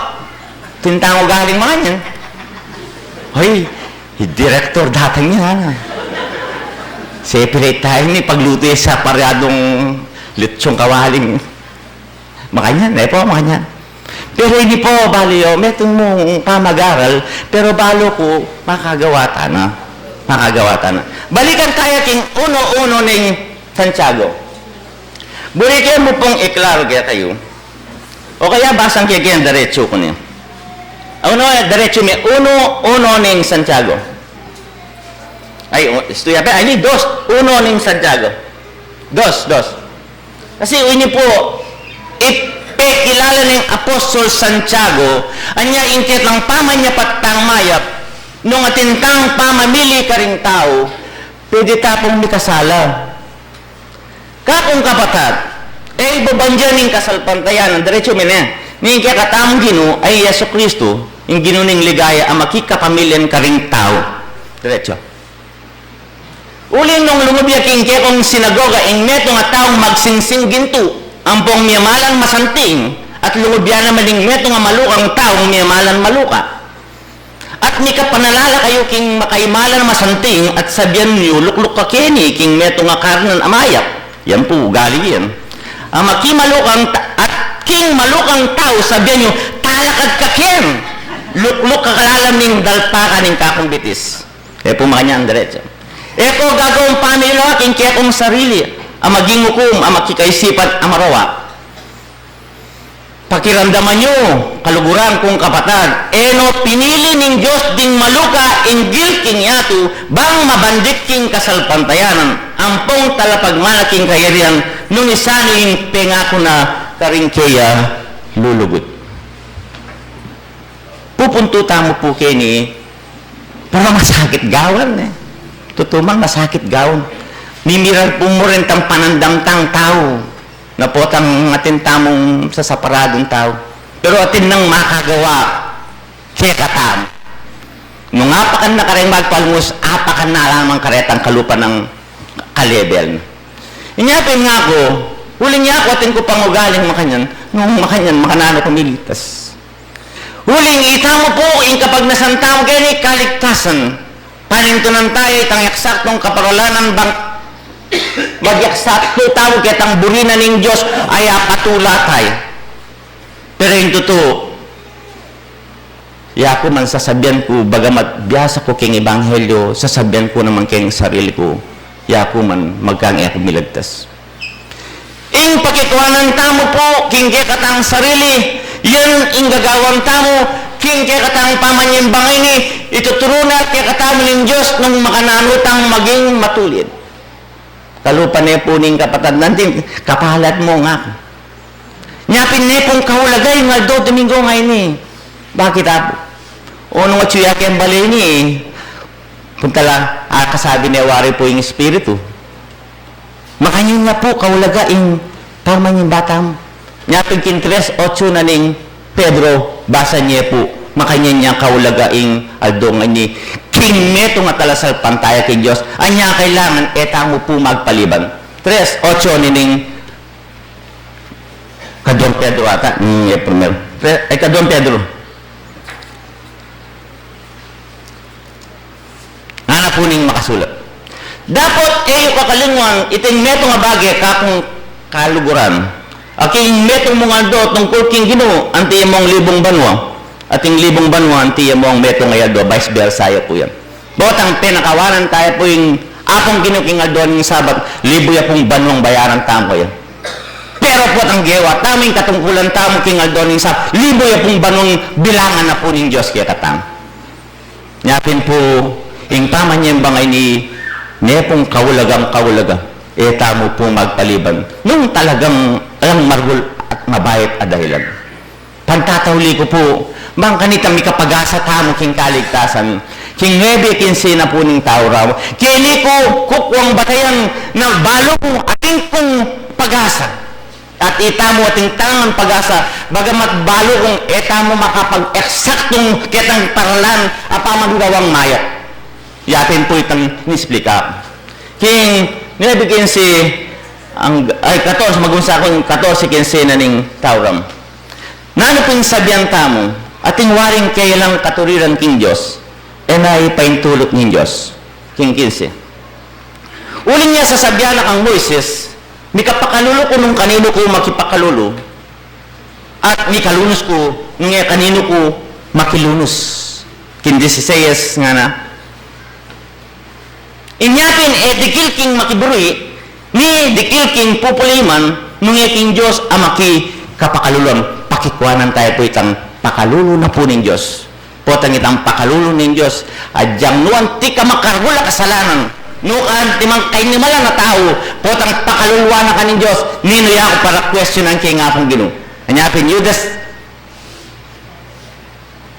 Atin tang ugaling makanyan. Hoy, i direktor datang yan, ana. Separate tamu ini, paglutu ya sa paryadung litsong kawali. Makanyan, e pu, makanyan. Pero ini pu, balu yu, metung mung pamagaral, pero balu ku, makagawa ta na. Makagawa ta na. Balikan taya king uno uno ning Santiago. Buri ke mu pung iklaru kekayu. O kaya basang ke king diretsu ku ne. Uno, diretsu me, uno uno ning Santiago. Ay, u-, istu ya pa, ay, ini dos uno ning Santiago. Dos, dos. Kasi ini pu, ipekilala ning Apostol Santiago, anya ing ketang pamanyapat tang mayap, nung atin tang pamamili karing tau, pwede ta pung mikasala. Kakung kapatad, e ibaban ya ning kasalpantayanan, diretsu me ne, ning kekatamung Ginu, ay Jesucristo, ing Ginu ning ligaya, a makikapamilian karing tau. Diretsu. Uling nung lungub ya king kekong sinagoga ing metung a taung magsingsing gintu, ampong miyamalan masanting, at lungub ya naman ing metung a malukang taung miyamalan maluka. At mikapanalala kayu king makaimalan a masanting, at sabian yu, lukluk ka keni king metung a karne a mayap. Yan pu, ugali yan. A makimalukang ta-, at king malukang tau, sabian yu, talakad ka ken. Lukluk ka kalalam ning dalpakan ning kakung bitis. E pu makanyan diretso. E ko gagawang pamilwa king kekong sarili, a maging ukum, a makikaisipan, a marawa. Pakiramdaman yu, kaluguran kung kapatad, e no pinili ning Dios ding maluka inggil king yatu, bang mabandit king kasalpantayanan, ampong talapagmana king kayarian, nung isanu ing pengaku na karing keya lulugud. Pupuntu tamu pu keni, para masakit gawan, e. Tutu mang masakit gawan. Mimiral pu mu rin tang panandam tang tau. Na potang atin tamung sasaparadung tau. Pero atin nang makagawa kekatamu. Nung apakan na kareng magpalungus, apakan na lamang karetang kalupa nang kalebel. Inya pin ngaku, uling yaku atin ku pang ugaling makanyan, nung makanyan, makananu ku miligtas. Uling itamu pu, ing kapagnasan tamu keni kaligtasan. Panintunan taya itang eksaktung kaparalanan bang mag-eksaktu tamu ketang buri na ning Dios, a ya patula taya. Pero ing tutu, yaku man sasabian ku, bagamat biasa ku king ebanghelyo, sasabian ku naman king sarili ku, yaku man magkang e ku miligtas. Ing pakikuanan tamu pu king kekatang sarili, yan ing gagawan tamu king kekatang pamanyimbangan ini, ituturu na kekatamu ning Dios nung makananu tang maging matulid. Kalupa ne pu ning kapatad nandin, kapalat mu nga. Nya pin ne pung kaulaga ing aldo Domingo ngeni. Bakit apu? O nung atsu ya keng bale ini, punta la, a kasabi ne wari pu ing Espiritu. Makanyan ya pu kaulaga ing pamanyimba tamu. Nya pin king tres ocho na ning Pedro, basa ne pu, makanyan ya kaulaga ing aldo ngeni king metung a talasalpantaya king Dios. Anya kailangan e tamu pu magpaliban. Tres ocho nining kaduang Pedro ata, ning e primer. Tre-, e kaduang Pedro. Ngana pu ning makasulat. Dapot e yu kakalingwan iting metung a bage, kakung kaluguran. Aking metung mung aldo tungkul king Ginu, anti ya mung libung banua. Ating libung banua, anti ya mung metung a aldo, vice versa ya pu yan. Botang penakawanan taya pu ing Apung Ginu king aldo ning Sabat, libu ya pung banuang bayaran tamu kaya. Pero potang gewa tamu ing katungkulan tamu king aldo ning Sabat, libu ya pung banuang bilangan na pu ning Dios kekatamu. Nya pin pu, ing pamanyimba ngeni, ne pung kaulagang kaulaga, e tamu pu magpaliban. Nung talagang alang maragul at mabait a dahilan. Pantatauli ku pu, bang kanita mikapag-asa tamu king kaligtasan, king nuebe kinse na pu ning Tauram. Keni ku kukuang batayan na balu kung atin kung pag-asa. At itamu atin tamung pag-asa, bagamat balu kung e tamu makapag-eksaktung ketang paralan a pamanggawang mayap. Yatin pu itang nisplika. King nuebe kinse, ang, ay, katorse, magunsa kung katorse kinse na ning Tauram. Nanu pin sabian tamu, atin waring kailang katuriran king Dios, e na ipaintuluk ning Dios. King kinse. Uling ya sasabian na kang Moises, mikapakalulu ku nung kaninu ku makipakalulu, at mikalunus ku nung e kaninu ku makilunus. King dieciséis ngana, inya pin e dikil king makiburi, ni dikil king pupuliman, nung e king Dios a makikapakaluluan. Pakikuanan taya pu itang pakalulu na pu ning Dios. Potang itang pakalulu ning Dios, agyang nu anti ka makaragul a kasalanan, nu ka antimang kainimalan a tau, potang pakaluluan na ka ning Dios, ninu ya ku para kuestiunan king Apung Ginu? Anya pin Judas,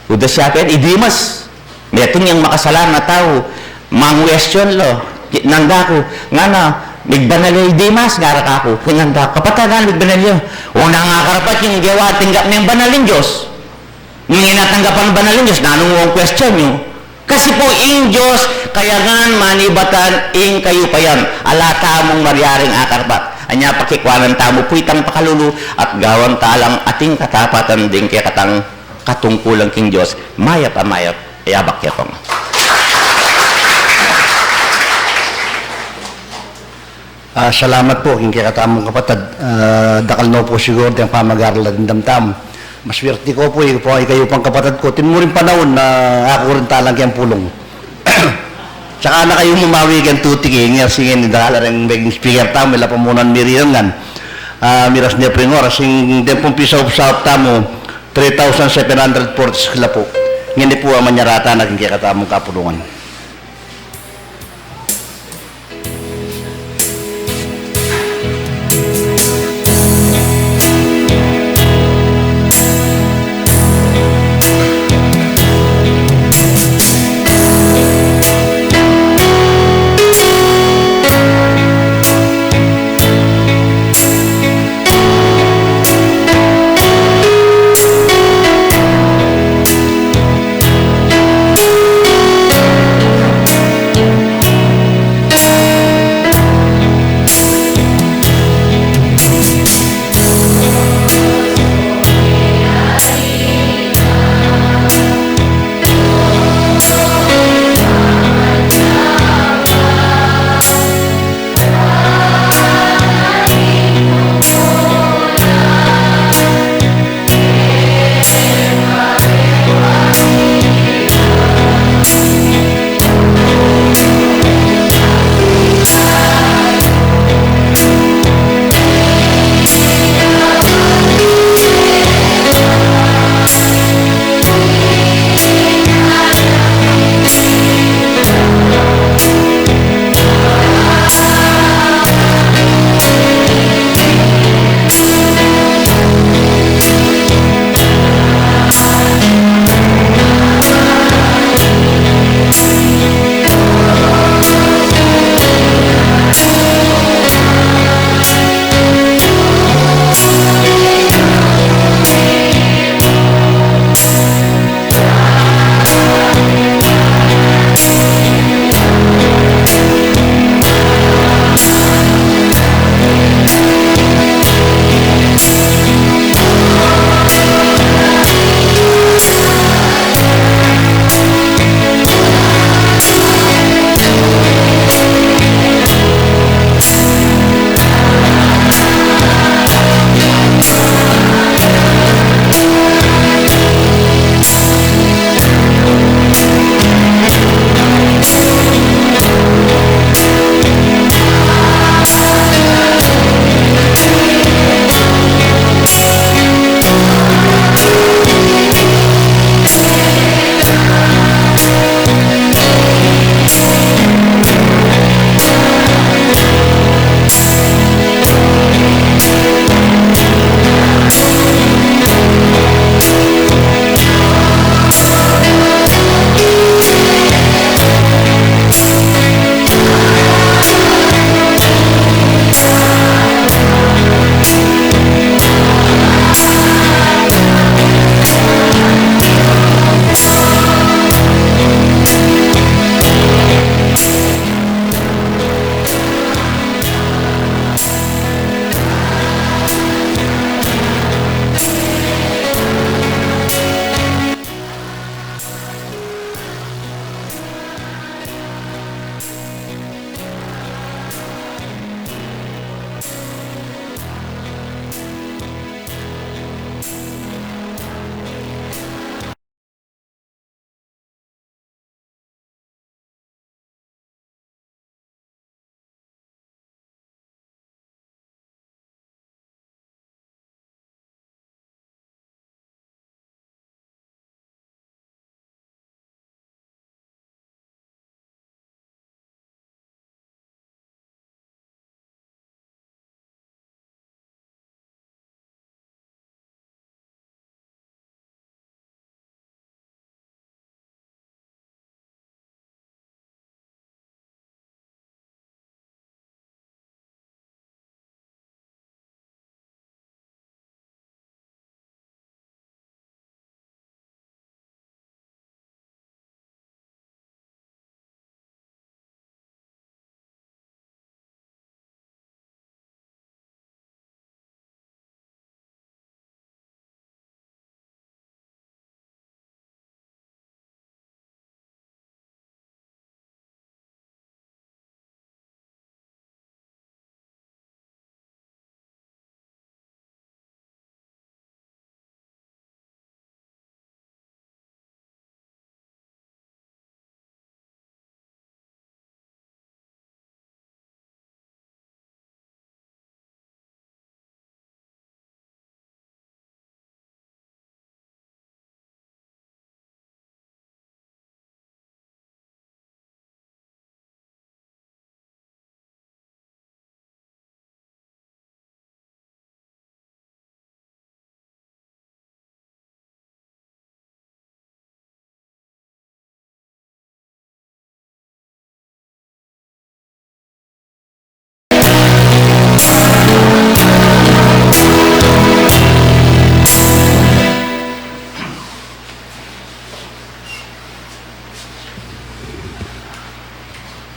Judas ya pin, i Dimas, metung yang makasalanan a tau, mangwestiun la, ki-, nanda ku, ngana, migbanal ya i Dimas, ngara kaku, nanda ku, kapatad, ngana, migbanal ya. O, nanu ing akarapat ing gewa, tinggap ne ing banal ning Dios? Nung e na tanggapan banal ning Dios, nanu ing kuestiun yu? Kasi pu ing Dios, kaya ngan manibatan ing kayupayan, ala tamung maryaring akarapat. Anya pakikuanan tamu pu itang pakalulu at gawan ta lang ating katapatan ding kekatang katungkulan king Dios, mayap a mayap. Yabak ya kong. Ah, salamat pu king kekatamung kapatad. Ah, dakal no pu siguru deng pamag-aral a dimdam tamu. Maswerte ko pu, ikayu pang kapatad ku. Atin mu ring panaun na aku rin talang keng pulung. Saka na kayu mamawi keng tutik, e. Nya singin, dakal la reng maging speaker tamu, ila pa mu nang mirinan ngan. Ah, miras ne pu ing oras, ing deng pung pisaup-saup tamu, three thousand seven hundred forty-six la pu. Ngeni pu a manyaratan na king kekatamung kapulungan.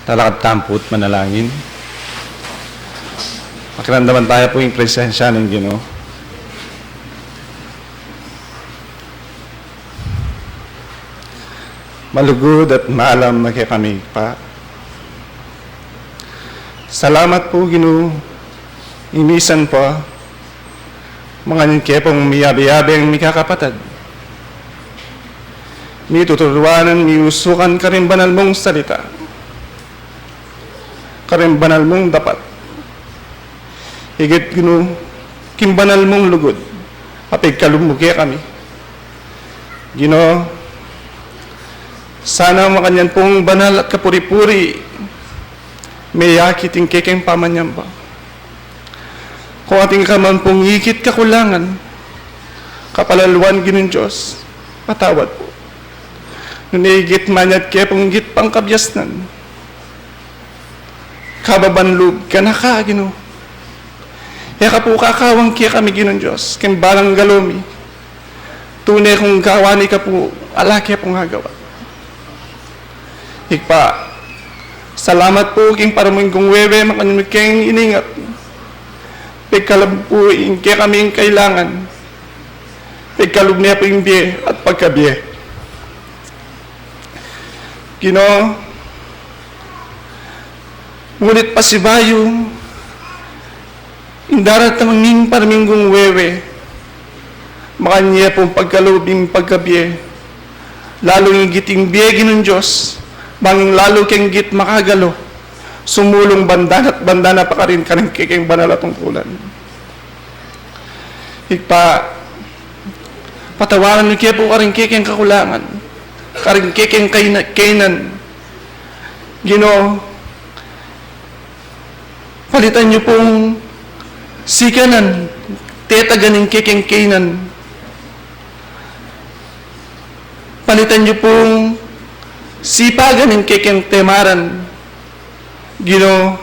Talakad tamu pu't manalangin. Pakiramdaman taya pu ing presensya ning Ginu. Malugud at maalam a kekami, Ibpa. Salamat pu, Ginu, imisan pa, makanyan ke pung miyabe-yabeng mikakapatad, mituturuan, miusukan karing banal mung salita, karing banal mung dapat. Igit, Ginu, king banal mung lugud a pigkalub mu kekami. Ginu, sana makanyan pung banal at kapuri-puri meyakit ing kekeng pamanyamba. Kung atin ka man pung ikit kakulangan, kapalaluan, Ginung Dios, patawad pu. Nune igit manyad ke pung igit pangkabiasnan, kababan lub, kanaka, Ginu. E ka pu kakawang kekami, Ginung Dios, king balang galo mi. Tune kung gawan ika pu, ala ke pung agawa. Ibpa, salamat pu king paraminggung wewe, makanyan keng iningat. Pigkalub pu ing kekaming kailangan. Pigkalub ne pu ing bie at pagkabie. Ginu, ngunit pasibayu, ing daratang ning paraminggung wewe, makanyan pung pigkalub ing pagkabie, lalu ing igit ing bie, Ginung Dios, bang ing lalu keng igit makagalo, sumulung banda na't banda na pa karin karing kekeng banal a tungkulan. Ibpa, patawaran yu ke pu karing kekeng kakulangan, karing kekeng kaina-, kainan. Ginu, palitan yu pung sikanan, tetagan ing kekeng kainan. Palitan yu pung sipagan ing kekeng temaran. Ginu,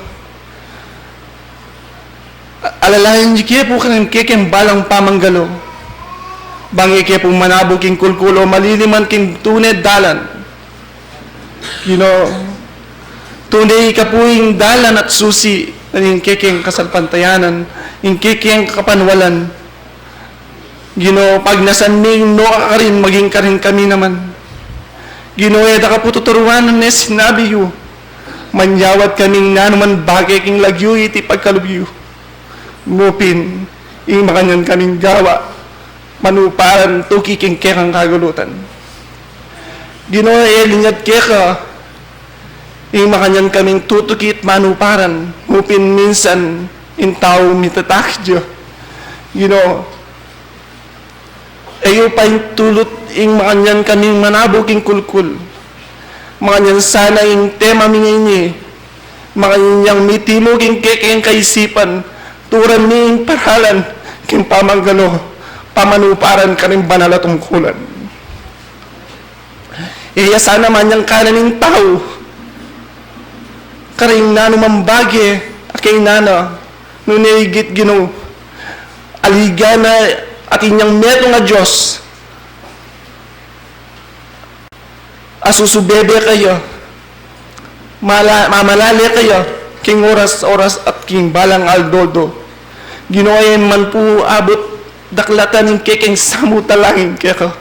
alalayan yu ke pu karing kekeng balang pamanggalo, bang e ke pu manabu king kulkul o maliliman king tune dalan. Ginu, tune ika pu ing dalan at susi ning kekeng kasalpantayanan, ing kekeng kapanwalan. Ginu, pagnasan mi ing nuka karin maging karin kami naman. Ginu, e da ka pu tuturuan, nune sinabi yu, manyawad kaming nanuman bage king lagyu iti pagkalub yu. Mu pin, ing makanyan kaming gawa, manuparan tuki king kekang kagulutan. Ginu, e linyad keka ing makanyan kaming tutuki't manuparan, mu pin minsan ing tau mitatakit ya. Ginu, e yu paintulut ing makanyan kaming manabu king kulkul. Makanyan sana ing tema mi ngeni, makanyan yang mitimu king kekeng kaisipan, turan mi ing paralan king pamanggalo, pamanuparan karing banal a tungkulan. E ya sana manyang kanan ing tau karing nanuman bage a kainan na, nune igit, Ginu, aligan na atin yang metung a Dios a susubebe kaya, mala-, mamalale kaya king oras-oras at king balang aldo-aldo. Ginu, e man pu abut daklatan ing kekeng samut a langin keka,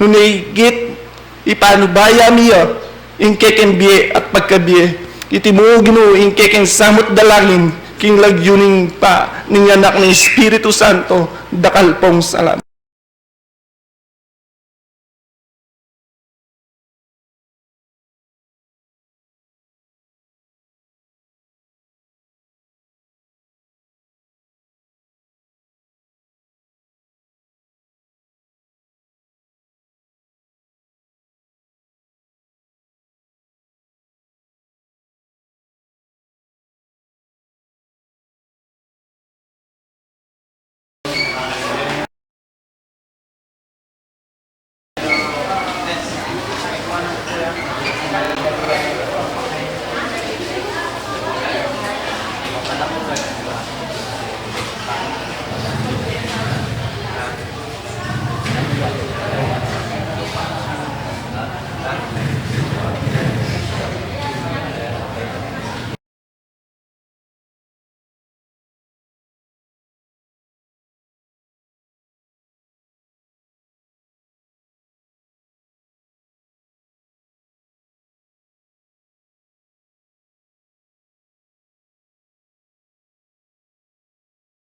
nune igit ipanubaya mi ya ing kekeng bie at pagkabie. Iti mu, Ginu, ing kekeng samut a langin king lagyu ning Ibpa, ning Anak, ning Espiritu Santo. Dakal pung salamat.